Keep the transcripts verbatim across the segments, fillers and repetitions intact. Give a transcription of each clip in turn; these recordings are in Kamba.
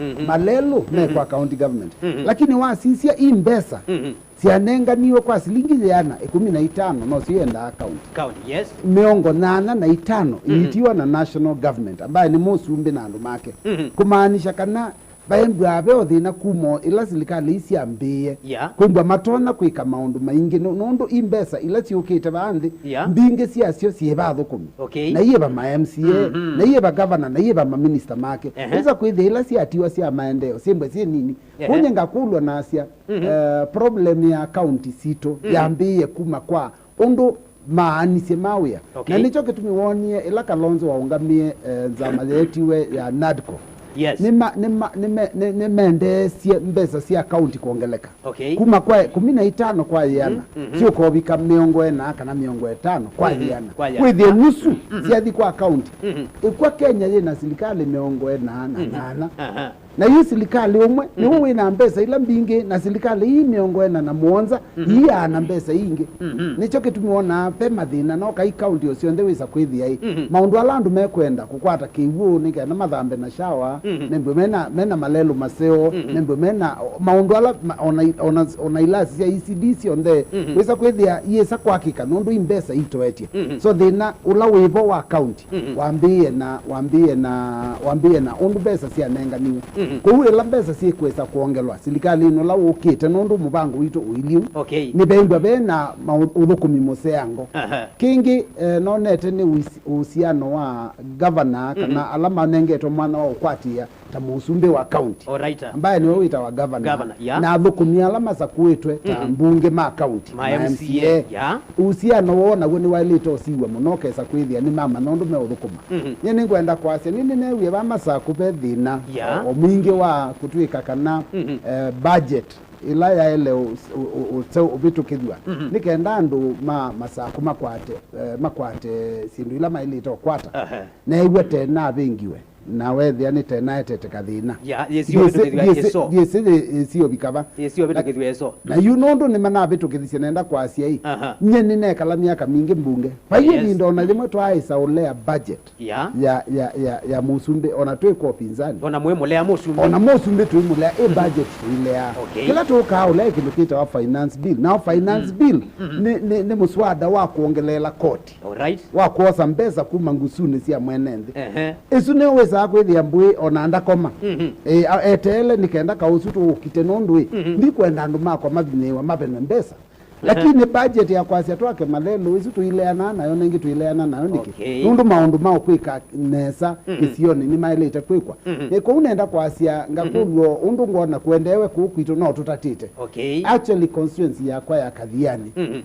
Mhm. Malelũ me Mhm. kwa county government. Mhm. Lakini wasisya i mbesa Mhm. syanenganiwe kwa silingi yĩana ĩkũmi na itano, no syo yendaa county. County, yes. Mĩongo nyanya na itano Mhm. iitiwa na national government, ambaye nĩ mũsumbĩ na andũ make. Mhm. Kũmaanisha kana vaembwaa ve o thĩna kuma o ĩla silikalĩ ii syambĩĩe. Yeah. Kwĩmbwa matonya kwĩka maũndũ maingĩ nũ- nũndũ i mbesa ila syũkĩte vaa nthĩ, Yeah. mbingĩ syasyo syĩ va athũkũmi. Okay. Na iĩ va ma M C A, Mhm. na iĩ va gavana, na iĩ va maminista make. Ehe. Wĩsa kwĩthĩa ila syatiwa sya maendeeo syĩmbwe syĩ nini. Ehe. Kũnye ngakũlw'a nasya, Mhm. eh, problem ya kaunti sitũ Mhm. yambĩĩe kuma kwa ũndũ maanisye ma wĩa. Okay. Na nĩkyo kĩtumi woonie ĩla Kalonzo waũngamie, eh, nzama yeetiwe ya NADCO. Yes. Nĩma- nĩma- nĩme- nĩ- nĩmendeesye mbesa sya kaunti kwongeleka. Okay. Kuma kwa ĩkũmi na itano kwa yĩana, Mhm, mhm. syũkovika mĩongo ĩna kana mĩongo ĩtano kwa Mhm, yĩana. Kwa yĩana. Kwĩthĩa nusu Mhm. syathi kwa kaunti. Mhm. Ĩkwa Kenya yĩ na silikalĩ mĩongo ĩna na Mhm. nana. Aha. Na yu silikalĩ ũmwe nĩw'o Mhm. wĩ na mbesa ila mbingĩ, na silikalĩ ii mĩongo ĩna na mũonza Mhm. iiaa na mbesa ingĩ. Mhm. Nĩkyo kĩtumi wonaa ve mathĩna, no kai kaunti o syonthe wĩsa kwĩthĩa ĩ Mhm. maũndũ ala andũ mekwenda kũkwata kĩw'ũ nĩ kenda mathambe na shawa, Mhm. nembwe mena, mena malelũ maseo, Mhm. nembwe mena maũndũ ala ma- ona, ona, ona ilasi sya E C D syonthe Mhm. wĩsa kwĩthĩa iĩsa kwakĩka nũndũ i mbesa itoetye. Mhm. So thĩna ũla wĩvo wa kaunti Mhm. wambĩĩe na, wambĩĩe na, wambĩĩe na ũndũ mbesa syanenganiwe. Mhm. Kwoou ĩla mbesa syĩkwĩsa kwongelwa silikalĩnĩ ũla wũkĩte, nũndũ mũvango witũ ũilyĩ u, Okay. nĩvembwa ve na maũ- ũthũkũmi mũseango. Aha. Kĩngĩ, eh, nonete nĩ ũis- ũhusiano wa gavana kana Mhm. ala manengetwe mwanya wa ũkwatĩĩa ta mũsumbĩ wa kaunti, Alright. ambaye nĩwe wĩtawa gavana, Gavana, yeah. na athũkũmi ala masakũĩtwe ta Mhm. mbunge ma kaunti, Ma ma M C A, M C A. Yeah. Uhusiano woo naw'o nĩwaĩlĩte ũsiw'a mũno, ũkesa kwĩthĩa nĩmamanya ũndũ meũthũkũma. Mhm. Nyie nĩngwenda kwasya, nĩ nĩneewie va Masaku ve thĩna Yeah. o, o mwingĩ wa kũtw'ĩka kana Mhm. eh, budget ĩla yaĩle ũ- ũ- ũ- ũte- ũvĩtũkĩthw'a Mhm. nĩ kenda andũ ma Masaku makwate, eh, makwate syĩndũ ila maĩlĩte ũkwata. Aha. Neew'a tena avĩngiwe. Na weethĩa nĩ tena etete kathĩna. Ya, yĩsio Yĩsĩ- vĩtũkĩthw'a yĩsĩ- ĩso. Yĩsĩ yĩ- yĩsio vikava. Yĩsio vĩtũkĩthw'a ĩso. Na yu nũndũ nĩmanavĩtũkĩthisye nenda kwasya ĩ, Aha. Nyie nĩnekala myaka mingĩ mbunge. Vai Yes. ĩvinda ona yĩmwe twaaĩsa ũlea budget Ya. ya, ya, ya, ya mũsumbĩ, ona twĩ kwa ũpinzani. Ona mwĩ mũlea mũsumbĩ. Ona mũsumbĩ tũimũlea, ĩ budget tũilea. Okay. Kĩla tũkaa ũlea kĩndũ kĩtawa finance bill. Nao finance bill Mhm. nĩ, nĩ, nĩ mũswada wa kuongeleela koti. Alright. Wa kwosa mbesa kuma ngusunĩ sya mwene nthĩ. Ehe. Ĩsu nĩwĩsaa kwĩthĩa mbũĩ ona ndakoma. Mhm. E, a- eteele nĩ kenda kaũsu tũũkite nũndũ ĩ, Mhm. ndikwenda andũ makwa mavinyĩĩwa mavene mbesa. Ehe. Lakini budget ya kwasya twake malelũ, ĩsu tũileanaa nayo, na ĩngĩ tũileana nayo nĩkĩ? Okay. Nũndũ maũndũ ma kwĩka nesa Mhm. kĩsionĩ nĩmaĩlĩte kwĩkwa. Mhm. Nĩ kũu nenda kwasya, ngakũlw'a ũndũ ngwona kwendeewe kũu kwitũ no tũtatĩte. Okay. Actually, constituency yakwa ya Kathiani, Mhm.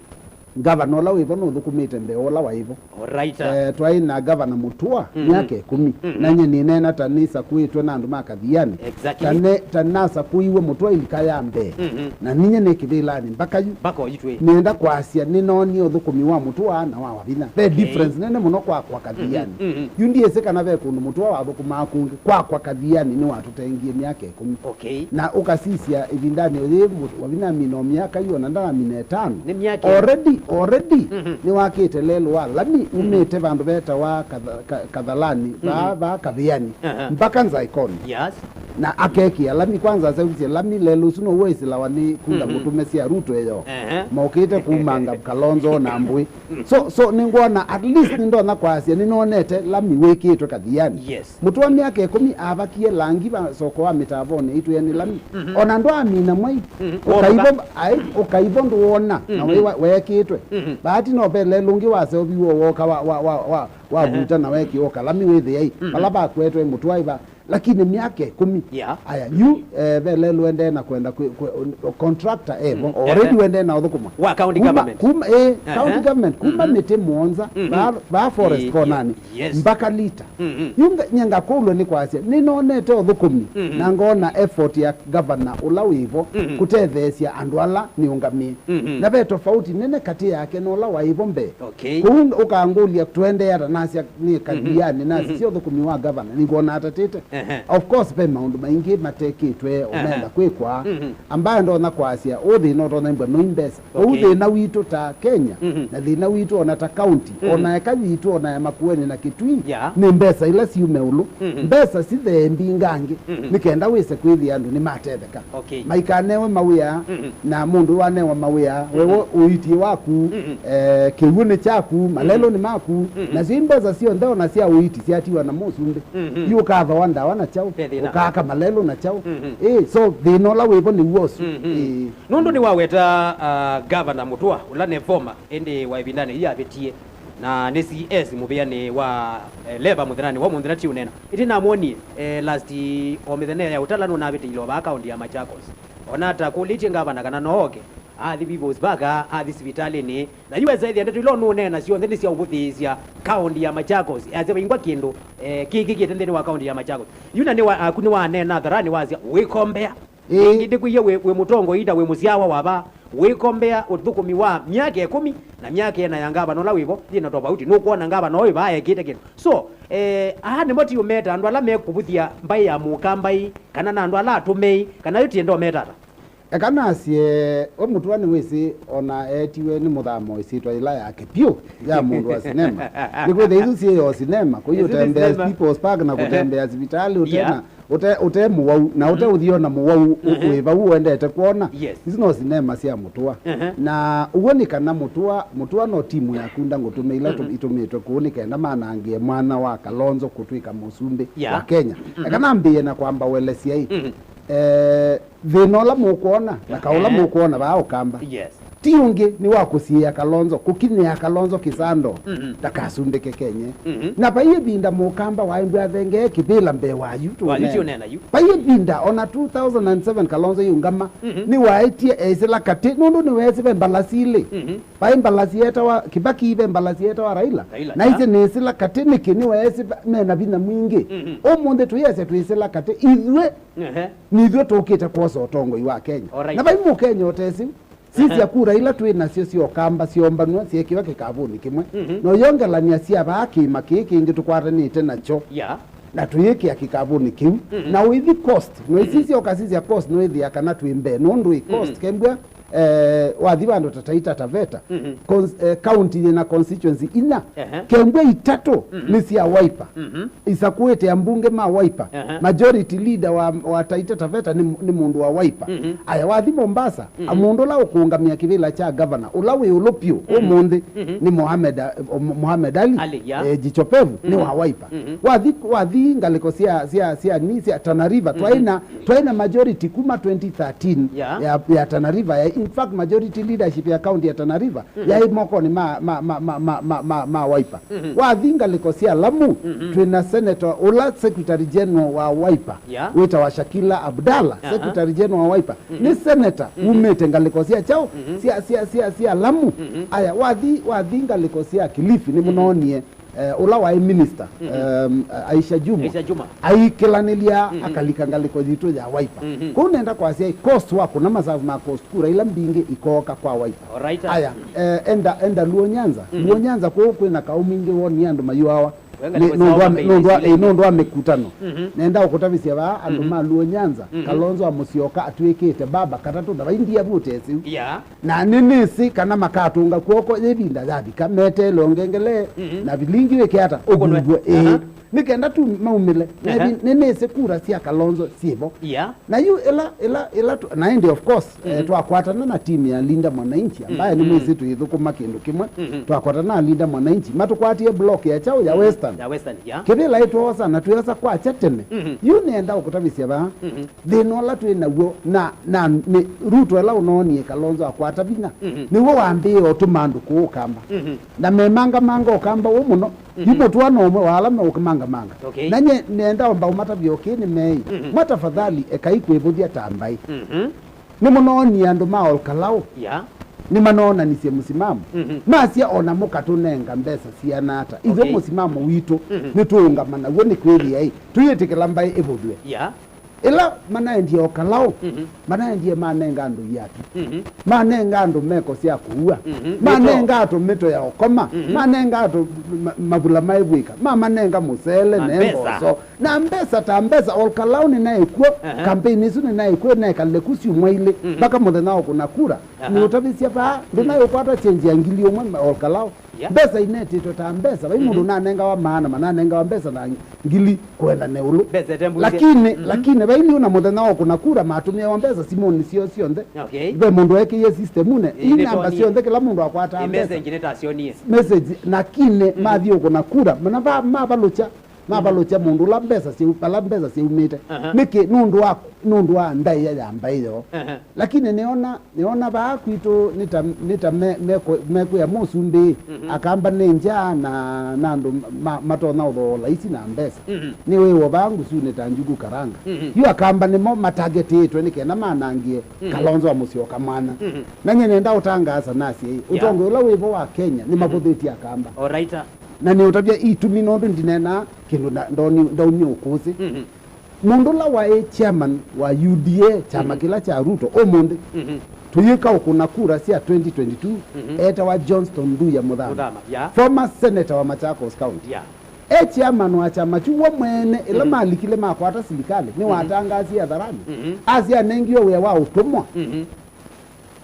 Ngavana ũla wĩvo nũthũkũmĩte mbee wa ũla waĩvo. Alright. Eh, twaĩ na Gavana Mũtua Mhm. myaka ĩkũmi. Mhm. Na nyie nĩneena ta nĩsakũĩtwe na andũ ma Kathiani. Exactly. Ta ne- ta nasakũiwe Mũtua ilika ya mbee. Mhm. Na ninyie nĩ kĩvĩlanĩ mpaka yu. Mpaka oyu twĩ. Nĩenda kwasya nĩnoonie ũthũkũmi wa Mũtua na wa Wavinya. Ve Okay. difference nene mũno kwakwa Kathiani. Mhm. Mhm. Yu ndiĩsĩ kana ve kũndũ Mũtua wathũkũmaa kũngĩ. Kwakwa Kathiani nĩwatũtengie myaka ĩkũmi. Okay. Na ũkasisya ĩvindanĩ yĩĩ mũ- Wavinya amina o myaka yu ona ndaramina ĩtano. Nĩ myaka ĩna. Already, already, Mhm. nĩwakĩte lelũ wa lami Mhm. umĩte vandũ vetawa Katha- Ka- Kathalani, vaa, Mhm. vaa Kathiani, Aha. mpaka Nzaikoni. Yes. Na akekĩa lami, kwanza aseũvisye lami lelũ ũsu now'o ĩsilawa nĩ kula Mhm. mũtũme sya Ruto ĩyo. Ehe. Mokĩte kumanga Kalonzo na mbũĩ. So, so nĩngwona at least nĩndonya kwasya nĩnonete lami wĩkĩtwe Kathiani. Yes. Mũtũa myaka ĩkũmi avakie langi va soko wa mĩtavonĩ aitwĩa nĩ lami. Mhm. Ona ndwamina mwai. Mhm. Ũkaivo, ai, ũkaivo ndũwona na Mhm. wĩ wa- weekĩtwe. Mhm. Vaati no ve lelũ ũngĩ waseũviw'e woka wa, wa, wa, wa, wavuta Ehe. na wekĩwa kalami wĩthĩai. Mhm. Vala vakwetwe mũtũa iva. Lakini myaka ĩkũmi. Yeah. Aya, yu, eh, ve lelũ endee na kwenda kwĩ- kwĩ- contractor evo. Mhm. Already Ehe. wendee na ũthũkũma. Wa county Kuma- government. kuma- eh, Ehe. county government, kuma Mhm. mĩtĩ mũonza, Mhm. va- va forest Ye- konani, yes. mpaka lita. Mhm. Yu nga- nye ngakũlw'a nĩ kwasya, nĩnonete ũthũkũmi, Mhm. na ngona effort ya gavana ũla wĩvo Mhm. kũtetheesya andũ ala nĩũngamĩe. Mhm. Na ve tofauti nene katĩ yake na ũla waĩvo mbee. Okay. Kũu ũkangũlya tũendee ata nasya nĩ Kathiani, Mhm. nasisya Mhm. ũthũkũmi wa gavana, nĩngwona atatĩte. Ehe. Of course, ve maũndũ maingĩ matekĩtwe o Ehe. menda kwĩkwa. Mhm. Ambaye ndonya kwasya, ũ thĩna ũtonya mbwa no mbesa. Ũu Okay. thĩna witũ ta Kenya, Mhm. na thĩna witũ ona ta county, Mhm. ona eka yitũ, ona ya Makueni na Kitui, Yeah. nĩ mbesa ila siume ũlũ. Mhm. Mbesa sitheembingangĩ, Mhm. nĩ kenda wĩse kwĩthĩa andũ nĩmatetheka. Okay. Maikanewe mawĩa, Mhm. na mũndũ wanewa mawĩa, Mhm. wewe ũitie waku, Mhm. eh, kĩw'ũ nĩ kyaku, malelo Mhm. nĩ maku, Mhm. nasyo i mbesa syonthe ona sya ũiti syatiwa na mũsumbĩ. Mhm. Yu ũkathoa ndawa na kyaũ, Ve thĩna. ũkaaka malelo na kyaũ. Mhm. Ĩĩ, so thĩna ũla wĩvo nĩw'o ũsu. Mhm. Ĩĩ. Nũndũ nĩwaweta, ah, Gavana Mũtũa, ũla nĩ former, ĩndĩ wa ĩvindanĩ yĩĩ yavĩtie, na nĩ C S mũvĩanĩ wa, eh, Leva mũthenyanĩ wa mũnthĩ na ti ũneena. Ĩndĩ namwonie, eh, last o mĩthenya ya ũtala nũnavĩtĩile o vaa kaũntĩ ya Machakos. Ona ata kũlĩtye ngavana kana no oke, athi People's Park, athi sivitalĩnĩ, na yu esa ĩthĩa ndeto ila ũnũneena syonthe nĩ sya ũvũthĩĩsya kaũntĩ ya Machakos, yasya vaingwa kĩndũ, eh, kĩkĩkĩte nthĩnĩ wa kaũntĩ ya Machakos. Yu na nĩ wa, aku nĩwaneena atharanĩ wasya, wĩkombea. Ĩĩ. Ĩndĩ ndĩkwĩie wĩ, wĩ mũtongoi na wĩ mũsyawa wa vaa, wĩkombea ũthũkũmi wa myaka ĩkũmi na myaka ĩna ya ngavana ũla wĩvo, yĩna tofauti. Nũkwona ngavana ũyũ vaa ekĩte kĩndũ. So, eh, aa nĩmo ti ũmeta andũ ala mekũvũthya mbaĩ ya Mũkambai, kana na andũ ala atũmei, kana yu tienda ũmeta ata? Eka nasye, we Mũtũa nĩwĩsĩ ona eetiwe nĩ mũthamo ĩsyĩtwa yĩla yake pyũ ya mũndũ wa sinema. Nĩkwĩthĩa isu syĩ o sinema, kũi Isu nĩ ũtembea sinema. People's Park na Ehe. kũtembea sivitalĩ ũtena Yeah. ũte, ũte mũwau, na ũte Mhm. ũthiona mũwau, ũ- Mhm. wĩ vau ũendete kwona. Yes. Isu no sinema sya Mũtũa. Mhm. Na ũw'o nĩ kana Mũtũa, Mũtũa no timu yaku ndangũtũmĩila tũ- Mhm. itũmĩtwe kũu nĩ kenda manangĩe mwana wa Kalonzo kũtw'ĩka mũsumbĩ Yeah. wa Kenya. Mhm. Eka nambĩĩe na kwamba ũelesya ĩ. Mhm. Eh, thĩna ũla mũkwona, na kaũla Ehe. mũkwona vaa Ũkamba. Yes. Ti ũngĩ, nĩ wa kũsiĩĩa Kalonzo, kũkinyĩa Kalonzo kĩsando, Mhm. ndakasumbĩke kenye. Mhm. Na vai ĩvinda Mũkamba waendwa athengee kĩvĩla mbee wa yu Wa yu tũũneena. tũũneena yu. Vai ĩvinda, ona two thousand and seven Kalonzo yĩũngama, Mhm. nĩwaetie eĩsĩla katĩ, nũndũ nĩweesĩ ve mbalasi ilĩ. Mhm. Vai mbalasi yetawa Kibaki, ve mbalasi yetawa Raila. Raila, Na yeah. ici nĩĩsĩla katĩ nĩkĩ? Nĩweesĩ va- mena vinya mwingĩ. Mhm. Ũmũnthĩ twĩyasya twĩsĩla katĩ, ithuĩ Ehe. nithuĩ tũkĩte kwosa ũtongoi wa Kenya. Alright. Na vai Mũkenya ũtesĩ, sisya Mhm. kura ila twĩ nasyo sya Ũkamba syoombanw'a syeekĩwa kĩkavũnĩ kĩmwe. Mhm. Na ũyongelany'a sya vaa kĩĩma kĩĩ kĩngĩ tũkwatanĩte nakyo. Yeah. Na tũyĩkĩa kĩkavũnĩ kĩu. Mhm. Na ũithi coast, no Mhm. isisya ũkasisya coast no ĩthĩa kana twĩ mbee. Nũndũ ĩ coast Mhm. kembwa, eh, wathi vandũ ta Taita Taveta, Mhm. cons- eh, county yĩna constituency inya, Ehe. kembwa itatũ Mhm. nĩ sya Wiper. Mhm. Isakũĩte ambunge ma Wiper. Ehe. Majority leader wa, wa Taita Taveta nĩ, nĩ mũndũ wa Wiper. Mhm. Aya, wathi Mombasa, Mhm. a mũndũ ũla ũkũngamĩa kĩvĩla kya governor, ũla wĩ ũlũ pyũ Mhm. ũmũnthĩ Mhm. nĩ Mohamed, eh, Mo- Mohamed Ali, Ali, yeah. eh, Jicho Pevu, nĩ Mhm. wa Wiper. Mhm. Wathi, wathi ngalĩko sya, sya, sya, ni, sya Tana River, Mhm. twaina, twaina majority kuma twenty thirteen Yeah. ya, ya Tana River. Ya, in fact, majority leadership ya county ya Tana River Mhm. yaĩ mokonĩ ma, ma, ma, ma, ma, ma, ma, ma Wiper. Mhm. Wathi ngalĩko sya Lamu, Mhm. twĩna senator ũla secretary general wa Wiper, Yeah. wĩtawa Shakila Abdallah, Aha. secretary general wa Wiper. Mhm. Nĩ senator Mhm. umĩte ngalĩko sya kyaũ, Mhm. sya, sya, sya, sya Lamu. Mhm. Aya, wathi, wathi ngalĩko sya Kilifi, nĩ Mhm. mũnonie, eh, ũla waĩ minister, Mhm. um, Aisha Jumwa. Aisha Jumwa. Aikĩlanĩlya Mhm. akalika ngalĩko yitũ ya Wiper. Mhm. Kũu nenda kwasya cost wa kũna masavu ma cost kura ila mbingĩ ikooka kwa Wiper. Alright. Aya, eh, enda, enda Luo Nyanza. Mhm. Luo Nyanza kũu kwĩna kaũ mwingĩ woni andũ mayũawa. Wenga Nĩ- nĩ nũndũ wa- mĩseo nũndũ wa- mĩseo ĩ, nũndũ wa mĩkutano. Mhm. Nenda ũkũtavisya vaa andũ Mhm. ma Luo Nyanza, Mhm. Kalonzo wa Musyoka atwĩkĩte baba katatũ na vaindia vu ũtesiu. Yeah. Na nĩnĩsĩ kana makatũnga kw'oko yĩvinda yavika, meteele ongengele Mhm. na vilingi wĩke ata Ũkũnwe. ũthunzwe. Ĩĩ. Aha. Nĩ kenda tu maumĩle. Aha. Nĩvi- nĩnĩsĩ kura sya Kalonzo syĩvo. Yeah. Na yu ĩla, ĩla, ĩla tu- na ĩndĩ of course, eh, Mhm. twakwatana na timu ya Linda Mwananchi, ambaye Mhm. nĩmwĩsĩ tũithũkũma kĩndũ kĩmwe, Mhm. twakwatana na Linda Mwananchi, matũkwatie block ya kyaũ ya Mhm. Western. Ya Western, yeah. Kĩvĩla ĩtwosa na twĩosa kwakya tene. Mhm. Yu nĩenda ũkũtavisya vaa, Mhm. thĩna ũla twĩ naw'o, na, na nĩ Ruto ĩla ũnoonie Kalonzo akwata vinya, Mhm. nĩw'o wambĩĩe ũtũma andũ kũũ Ũkamba. Mhm. Na memangamanga Ũkamba ũũ mũno, Mhm. yu Mũtũa no ũmwe wa ala meũkĩmangamanga. Okay. Na nye nenda omba ũmatavya ũkĩĩ nĩ meĩ. Mhm. Mwa tafadhali ekai kwĩvũthya ta mbaĩ. Mhm. Nĩmũnoonie andũ ma Olkalau. Yeah. Nĩmanoonanisye mũsimamo. Mhm. Masya ona mũkatũnenga mbesa siana ata. Ithyĩ Okay. mũsimamo witũ Mhm. nĩtũũngama naw'o nĩ kwĩthĩa ĩ. Tũyĩtĩkĩla mbaĩ ĩvũthw'e. Yeah. Ĩla manaendie o kalaũ, mhm, manaendie manenga andũ iatũ, mhm, manenga andũ meko sya kũua, mhm, manenga andũ mĩto ya ũkoma, mhm, manenga andũ ma- mavula maĩvw'ĩka, mamanenga mũsele na mbesa. Mboso. Na mbesa ta mbesa, o kalaũ nĩnaĩ kw'o, aha, kampeni ĩsu nĩnaĩ kw'o, naĩkalile ku syumwa ilĩ, mhm, mpaka mũthenya wa kũna kura. Aha. Nĩũtavisya vaa, mhm, ndũnaĩ ũkwata chenji ya ngili ũmwe ma- o kalaũ. Yeah. Mbesa inetĩtwe ta mbesa, vai mũndũ, mhm, nanengawa maana, mananengawa mbesa na ngili kwenda na ĩũlũ. Mbesa ĩte mbunge. Lakini, mhm, lakini vai nĩ ũna mũthenya wa kũna kura matũmĩawa mbesa simũnĩ syoo syonthe. Okay. Ve mũndũ ekĩie systemũnĩ, ĩĩ, ii namba nĩtonie. Syonthe kĩla mũndũ akwataa mbesa. Message nĩtasyonie. Message, lakini, mhm, mathiĩ kũna kura, mana va- mavalũkya, mavalũkya mũndũ ũla mbesa syau- vala mbesa syaumĩte. Aha. Nĩkĩ? Nũndũ wa, nũndũ wa ndaĩa ya mbaĩ yoo. Aha. Lakini nĩona, nĩona vaa kwitũ nĩ ta, nĩ ta me- mekũ- mekwĩa mũsumbĩ, mhm, akamba nĩ ngya na, na andũ ma- matonya ũthooa laisi na mbesa. Mhm. Nĩ wĩw'o vaa ngusunĩ ta Njugu Karanga. Mhm. Yu akamba nĩmo matagetĩtwe nĩ kenda manangie, mhm, Kalonzo wa Musyoka mwana. Mhm. Na nyie nenda ũtangaasa nasye, yeah, ũtongoi ũla wĩvo wa Kenya nĩ, mhm, mavũthĩtye akamba. Alright. Na nĩũtavya itumi nũndũ ndineenaa kĩndũ nda- ndoni- ndaumya ũkũsĩ. Mhm. Mũndũ ũla waĩ chairman wa U D A, kyama, mhm, kĩla kya Ruto ũmũnthĩ, mhm, tũyĩka ũkũna kura sya twenty twenty-two, mhm, etawa Johnston Nduya Mũthama. Mũthama, yeah. Former senator wa Machakos County. Yeah. E chairman wa kyama kyu we mwene, ĩla, mhm, malikile makwata silikalĩ, nĩwatangasie, mhm, atharani. Mhm. Asya anengiwe wĩa wa ũtũmwa. Mhm.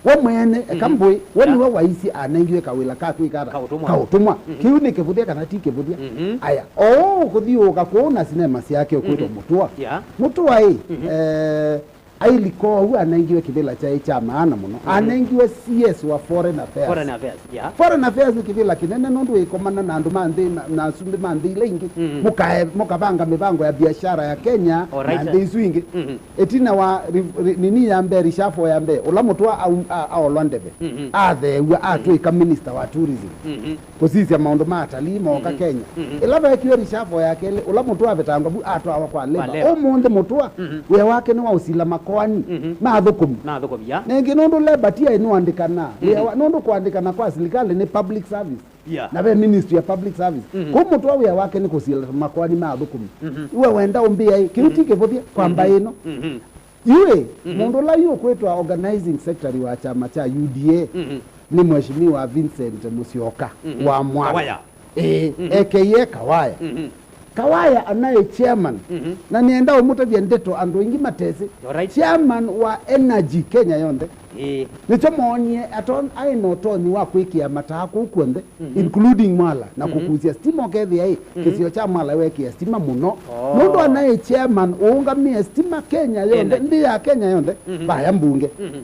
We mwene, eka, mhm, mbũĩ, we, yeah, nĩwe waisye anengiwe kawĩla ka kwĩka ata? Ka ũtũmwa. Ka ũtũmwa. Mhm. Kĩu nĩ kĩvũthya kana ti kĩvũthya? Mhm. Aya, oou kũthiũũka kũu na sinema syake ũkwĩtwa, mhm, Mũtũa. Yeah. Mũtũa ĩ, mhm, eh, ailika oou anengiwe kĩvĩla kyaĩ kya maana mũno. Mhm. Anengiwe C S wa Foreign Affairs. Foreign Affairs, yeah. Foreign Affairs nĩ kĩvĩla kĩnene nũndũ ĩkomana na andũ ma nthĩ na, na asumbĩ ma nthĩ ila ingĩ. Mhm. Mũkae- mũkavanga mĩvango ya biashara ya Kenya, alright, na nthĩ isu ingĩ. Mhm. Ĩtina wa ri- ri- nini ya mbee, reshuffle ya mbee, ũla Mũtũa aum- a- aolwa ndeve, mhm, atheew'a, atw'ĩka, mhm, minister wa tourism. Mhm. Kũsisya maũndũ ma atalii mooka, mhm, Kenya. Mhm. Ĩla veekiwe reshuffle ya kelĩ, ũla Mũtũa avetangwa vu atwawa kwa labor. Kwa labor. Ũmũnthĩ Mũtũa, mhm, wĩa wake nĩ wa ũsila makoani, mhm, ma athũkũmi. Ma athũkũmi, ya. Na ĩngĩ nũndũ labor ti aĩ nĩwandĩkanaa. Wĩa, mhm, wa- nũndũ kũandĩkana kwa silikalĩ nĩ public service. Yeah. Na ve ministry ya public service. Mhm. Kũu Mũtũa wĩa wake nĩ kũsila makoani ma athũkũmi. Mhm. Iwe wenda ũmbĩaĩ, kĩu ti, mhm, kĩvũthya kwa, mhm, mbaĩ ĩno. Mhm. Yu ĩ, mhm, mũndũ ũla yu ũkwĩtwa organizing secretary wa kyama kya U D A, mhm, nĩ Mheshimiwa Vincent Musyoka, mhm, wa Mwala. Kawaya. Ĩĩ, mhm, A K A Kawaya. Mhm. Kawaya anaĩ chairman, mhm, na nĩenda ũmũtavya ndeto andũ aingĩ matesĩ. Alright. Chairman wa energy Kenya yonthe. Ĩĩ. Nĩkyo moonie aton- aĩ na ũtonyi wa kwĩkĩa mataa kũu kw'onthe, mhm, including Mwala, na, mhm, kũkusya stima, ũkethĩa ĩ, mhm, kĩsio kya Mwala wekĩa stima mũno. Oh. Nũndũ anaĩ chairman ũũngamĩe stima Kenya yonthe, energy, nthĩ ya Kenya yonthe, mhm, vaya mbunge. Mhm.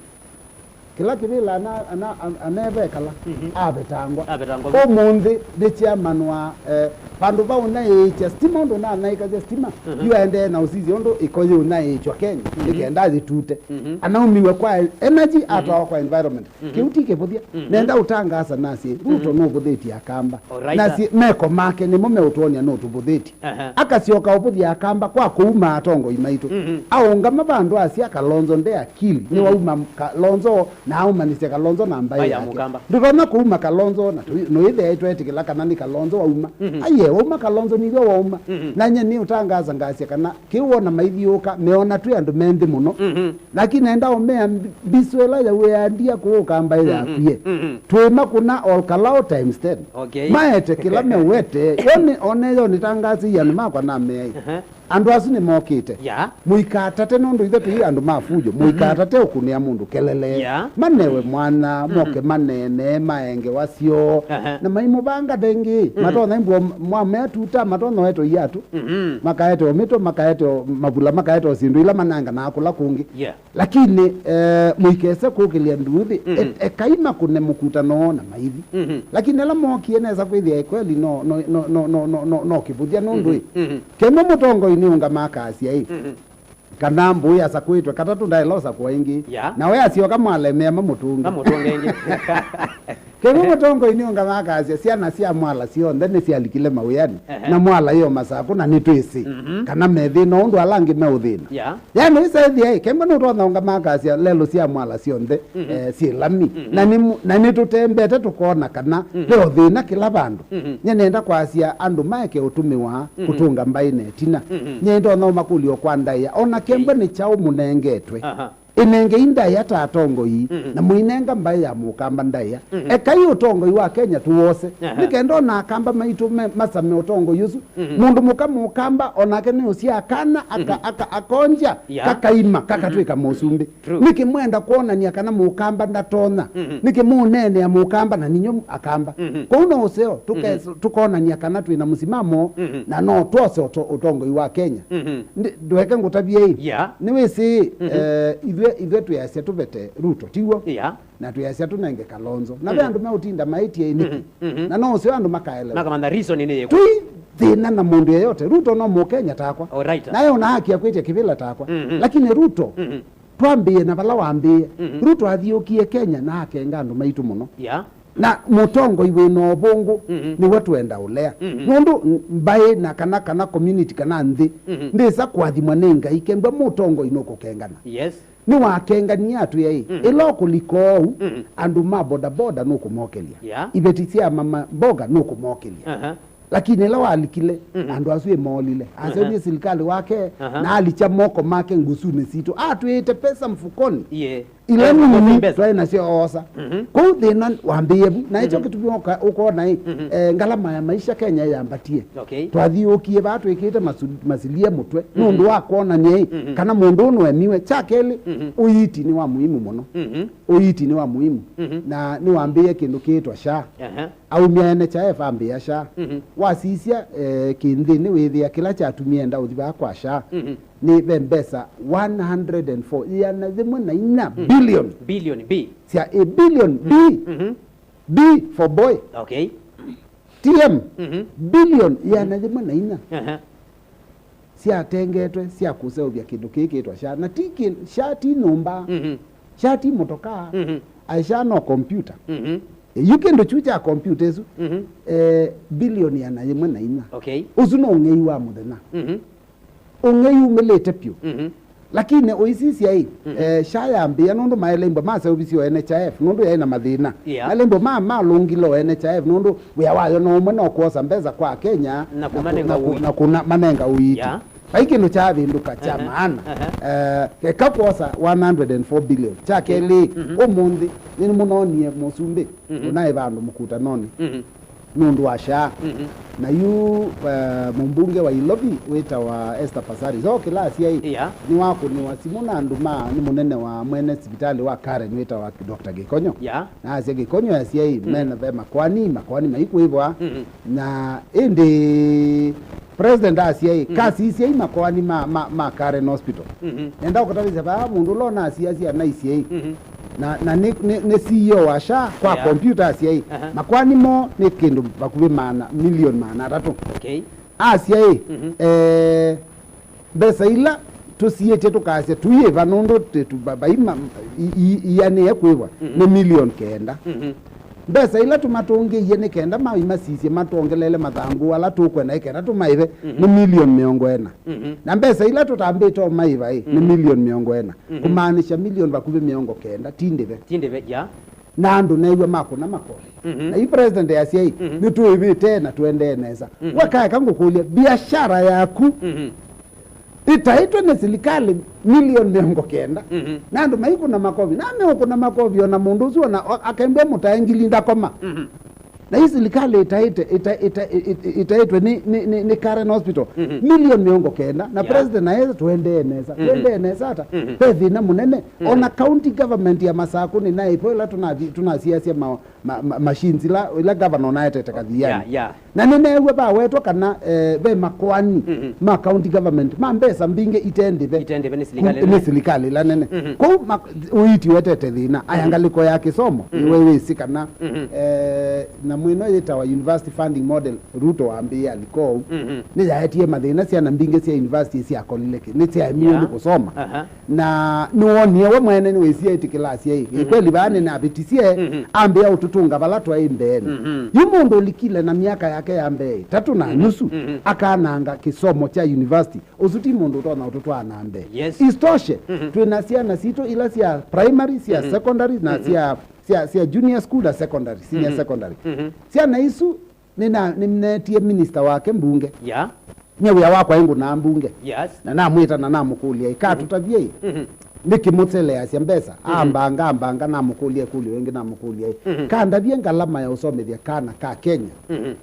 Kĩla kĩvĩla ana- ana- an- anevekala, mhm, avetangwa. Avetangwa. Ũmũnthĩ nĩ chairman wa, eh, vandũ va ũnyaĩĩkya stima, ũndũ ũnanyaĩĩkasya stima, mhm, yu aendee na ũsisya ũndũ ĩko yĩũnyaĩĩkywa Kenya, mhm, nĩ kenda yĩtute. Mhm. Anaumiw'e kwa energy, mhm, atwawa kwa environment. Mhm. Kĩu ti kĩvũthya. Mhm. Nenda ũtangaasa nasye, Ruto, mhm, nũvũthĩtye akamba. Alright. Nasye, meko make nĩmo meũtwony'a nũtũvũthĩtye. Aha. Akasyoka ũvũthya akamba kwa kũuma atongoi maitũ. Mhm. Aũngama vandũ asya Kalonzo nde akili. Mhm. Nĩwauma Kalonzo na aũmanĩsya Kalonzo na mbaĩ yake. Mbaĩ ya Mũkamba. Ndũtonya kũuma Kalonzo na tũi- nũĩthĩa twetĩkĩla kana nĩ Kalonzo wauma. Mhm. Aiye, wauma Kalonzo nĩw'o wauma. Mhm. Na nye nĩ ũtangaasa ngasya kana kĩu wona maithiũũka, meona twĩ andũ me nthĩ mũno. Mhm. Lakini nenda ũmea mbi- mbisũ ĩla yawĩandia kũũka mbaĩ, mhm, yaku ye. Mhm. Twĩma kũna all Kalao times ten. Okay. Maete kĩla mewete. Yo nĩ, one yo nĩtangaasĩie andũ makwa na meai. Aha. Andũ asu nĩmokĩte. Ya. Mũikatate nũndũ ithe tũi andũ ma fujo. Mhm. Mũikatate ũkũnĩa mũndũ kelele. Ya. Manewe mwana, mhm, moke manene, maenge wasyo. Aha. Na maimũvanga thengi. Mhm. Matonya imbua mwamea tuta, matonya weto iatu. Mhm. Makaete o mĩtwe, makaete o mavula, makaete o syĩndũ ila mananganaa kũla kũngĩ. Yeah. Lakini, eh, mũikese kũkĩlya nduthi, mhm, e- ekai makũne mũkutano na maithi. Mhm. Lakini ala mokie nesa kwĩthĩa kweli no, no, no kĩvũthya nũndũ ĩ. Mhm. Kĩmwe mũtongoi nĩũngama akasya ĩ, mhm, kana mbũĩ asakwĩtwe katatũ ndaĩla ũsakũa ĩngĩ. Ya. Na we asyoka mwalemea mamũtũnge. Mamũtũnge ĩngĩ. Kĩw'ũ mũtongoi nĩũngamakasya syana sya Mwala syonthe nĩsyalikile mawĩanĩ, ehe, na Mwala yo Masakũ, na nĩtwĩsĩ, mhm, kana methĩna ũndũ ala angĩ meũthĩna. Yeah. Yani ĩsaĩthĩa ĩ, kemba nũtonya ũngamakasya lelũ sya Mwala syonthe, mhm, eh, syĩ lami. Mhm. Na nĩ mu-, na nĩtũtembete tũkona kana, mhm, ve ũthĩna kĩla vandũ. Mhm. Nye nenda kwasya andũ maeke ũtũmĩwa, mhm, kũtũnga mbaĩ na ĩtina. Mhm. Nye ndonya ũmakũlyo kwa ndaĩa, ona kemba, okay, nĩ kyaũ mũnengetwe. Aha. Ĩnengei ndaĩa ta atongoi, mhm, na mũinenga mbaĩ ya mũkamba ndaĩa. Mhm. Ekai ũtongoi wa Kenya tũwose. Aha. Nĩ kenda ona akamba maitũ me-, masame ũtongoi ũsu. Mhm. Mũndũ mũka mũkamba onake nĩ ũsyaa kana aka-, mhm, aka-, akonja, yeah, kakaima, kakatwĩka, mhm, mũsumbĩ. True. Nĩkĩ mwenda kwonania kana mũkamba ndatonya? Mhm. Nĩkĩ mũneenea mũkamba na ninyo akamba? Mhm. Kwoou no ũseo, tũke-, mhm, tũkonania kana twĩ na mũsimamo, mhm, na no twose ũto-, ũtongoi wa Kenya. Mhm. Ndi-, ndweke ngũtavyei. Yeah. Nĩwĩsĩ, mhm, eh, ithuĩ, ithuĩ twĩasya tũvete Ruto, tiw'o? Yeah. Na twĩasya tũnenge Kalonzo. Na ve, mhm, andũ meũtinda maĩtie nĩkĩ? Mhm, mhm. Na no ũseo andũ makaelewa. Makamantha reason nĩ yĩkũ. Tũi thĩna na mũndũ yeyote. Ruto no Mũkenya takwa. All right. Naye ona haki ya kwĩtya kĩvĩla takwa. Mhm. Lakini Ruto, mhm, twambĩĩe na vala wambĩĩe. Mhm. Ruto athiũkie Kenya na akenga andũ maitũ mũno. Yeah. Na mũtongoi wĩ na ũvũngũ, mhm, nĩwe twenda ũlea. Mhm. Nũndũ mbaĩ na kana, kana community kana nthĩ, mhm, ndĩsa kũathimwa nĩ Ngai kemba mũtongoi nũkũkengana. Yes. Nĩwakenganie atwĩa ĩ, mhm, ĩla ũkũlika ũu, mhm, andũ ma bodaboda nũkũmokelya. Yeah. Iveti sya mama mboga nũkũmokelya. Aha. Lakini ĩla walikile, mhm, andũ asu ĩmoolile. Aseũvye, aha, silikalĩ wake, aha, na alikya moko make ngusunĩ sitũ. Atwĩĩte pesa mfukoni. Iye. Ila, eh, nini mbesa twaĩ nasyo oosa. Mhm. Kwoou thĩna wambĩĩe vu. Na ĩkyo, mhm, kĩtumi ũka-, ũkona ĩ, mhm, eh, ngalama ya maisha Kenya yambatie. Okay. Twathiũkie vaa twĩkĩte masu-, masilia mũtwe, mhm, nũndũ wa kwonany'a ĩ, mhm, kana mũndũ ũũ nũemiwe. Kya kelĩ, mhm, ũiiti nĩ wa muhimu mũno. Mhm. Ũiiti nĩ wa muhimu. Mhm. Na nĩwambĩĩe kĩndũ kĩĩtwa SHA. Aha. Aumya N H I F ambĩa SHA. Mhm. Wasisya, eh, kĩnthĩnĩ wĩthĩa kĩla kyatumie enda ũthi vaa kwa SHA. Mhm. Nĩ ve mbesa one hundred and four, ĩana yĩmwe na inya, mhm, billion. Billion, B. Sya, a billion, B. Mhm. B for boy. Okay. T M, mhm, billion ĩana yĩmwe na inya. Aha. Syatengetwe sya kũseũvya kĩndũ kĩĩ kĩtwa SHA. Na ti kĩ-, SHA ti nyũmba. Mhm. SHA ti motokaa. Mhm. Ai, SHA no computer. Mhm. Yu kĩndũ kyu kya computer ĩsu, mhm, eh, bilioni ĩana yĩmwe na inya. Okay. Ũsu no ũng'ei wa mũthenya. Mhm. Ũng'ei umĩlĩte pyũ. Mhm. Lakini ũisisya ĩ, mhm, eh, SHA yambĩĩa nũndũ maelembwa maseũvisye o N H I F nũndũ yaĩ na mathĩna. Yeah. Maelembwa maa malũngile o N H I F nũndũ wĩa wayo no ũmwe no kwosa mbesa kwa Kenya na na kũ-, kũmanenga na kũ-, ũiiti. Na kũna-, manenga ũiiti. Yeah. Vai kĩndũ kyavĩndũka kya, aha, maana. Aha. Eh, eka kwosa one hundred and four billion. Kya kelĩ, mhm, ũmũnthĩ nĩnĩmũnonie mũsumbĩ, mhm, ũnaĩ vandũ mũkutanonĩ, mhm, nũndũ wa SHA. Mhm. Na yu, eh, mũmbunge wa Ilovi wĩtawa Esther Passaris, okĩla asya ĩ, yeah, nĩwakũnĩwa simũ na andũ ma, nĩ mũnene wa mwene sivitalĩ wa Karen wĩtawa Doctor Gĩkonyo. Yeah. Na asya Gĩkonyo asya ĩ, mhm, mena ve makoani, makoani maikwĩvwa. Mhm. Na ĩndĩ President asya ĩ, mhm, kasisyai makoani ma, ma, ma Karen Hospital. Mhm. Nenda ũkũtavĩsya vaa mũndũ ũla ũnasiasya naisye ĩ, mhm, na, na nĩ, nĩ, nĩ C E O wa SHA kwa, yeah, computer asya ĩ, aha, makoani moo nĩ kĩndũ vakuvĩ maana, milioni maana atatũ. Okay. Asya ĩ, mhm, eh, mbesa ila tũsiĩtye tũkasya tũyĩva nũndũ tĩ-, tũ-, va-, vai ma-, i-, i-, ianĩe kwĩvwa, mhm, nĩ milioni kenda. Mhm. Mbesa ila tũmatũngĩie nĩ kenda maimasisye matwongelele mathangũ ala tũkwenda nĩ kenda tũmaĩve, mhm, nĩ milioni mĩongo ĩna. Mhm. Na mbesa ila tũtambĩte ũmaĩva ĩ, nĩ, mhm, milioni mĩongo ĩna. Mhm. Kũmaanisya milioni vakuvĩ mĩongo kenda ti ndĩve. Ti ndĩve, ya. Na andũ neew'a makũna makovi. Mhm. Na yu president asya ĩ, mhm, nĩtũĩvĩte na tũendee nesa. Mhm. We kaeka ngũkũlye, biashara yaku, mhm, ĩtaĩtwe nĩ silikalĩ milioni mĩongo kenda. Mhm. Na andũ maikũna makovi. Na meũkũna makovi, ona mũndũ ũsu ona o-, akembwa mũtae ngili ndakoma. Mhm. Na yu silikalĩ ĩtaĩte, ĩta-, ĩta-, ĩ-, ĩ-, ĩtaĩtwe nĩ, nĩ, nĩ, nĩ Karen Hospital, mhm, milioni mĩongo kenda. Na, yeah, president aĩsa tũendee nesa. Mhm. Tũendee nesa ata? Mhm. Ve thĩna mũnene. Mhm. Ona county government ya Masakũ nĩnaĩvo ĩla tũnathi-, tũnasiasya ma-, ma-, ma-, machines ila, ila governor ũnaetete Kathiani. Yeah, yeah. Na nĩneew'a vawetwa kana, eh, ve makoani, mhm, ma county government ma mbesa mbingĩ ite ndĩve. Ite ndĩve nĩ silikalĩ nene. Nĩ silikalĩ ila nene. Mhm. Kwoou ma-, ũiiti wetete thĩna. Aya, mhm, ngalĩko ya kĩsomo, mhm, nĩwe wĩsĩ kana, mhm, eh, na Ĩno yĩtawa university funding model Ruto wambĩĩe aliko ũu, mhm, nĩyaetie mathĩna, syana mbingĩ sya university syakolile kĩ, nĩsyaemiwe, yeah, nĩ kũsoma. Aha. Na nĩwoonie we mwene nĩwĩsie ĩtĩkĩlasya ĩ, mhm, kweli vaa nĩnavĩtisye, mhm, ambĩa ũtũtũnga vala twaĩ mbeenĩ. Mhm. Yu mũndũ ũlikile na myaka yake ya mbee ĩtatũ na, mhm, nusu, mhm, akananga kĩsomo kya university, ũsu ti mũndũ ũtonya ũtũtwaa na mbee. Yes. Istoshe, mhm, twĩ na syana sitũ ila sya primary, sya, mhm, secondary, na, mhm, sya sya, sya junior school na secondary, senior, mhm, secondary. Mhm. Syana isu nĩna-, nĩnetie minister wake mbunge. Yeah. Nye wĩa wakwa ĩngũnaa mbunge. Yes. Na namwĩta na namũkũlya, "Ĩ, katũtavyei." Mhm. Nĩkĩmũteleasya mbesa. Mhm. Ambanga, ambanga, namũkũlya ĩkũlyo ĩngĩ, namũkũlya, "Ĩ, mhm, kandavye ngalama ya ũsomethya kana ka Kenya." Mhm.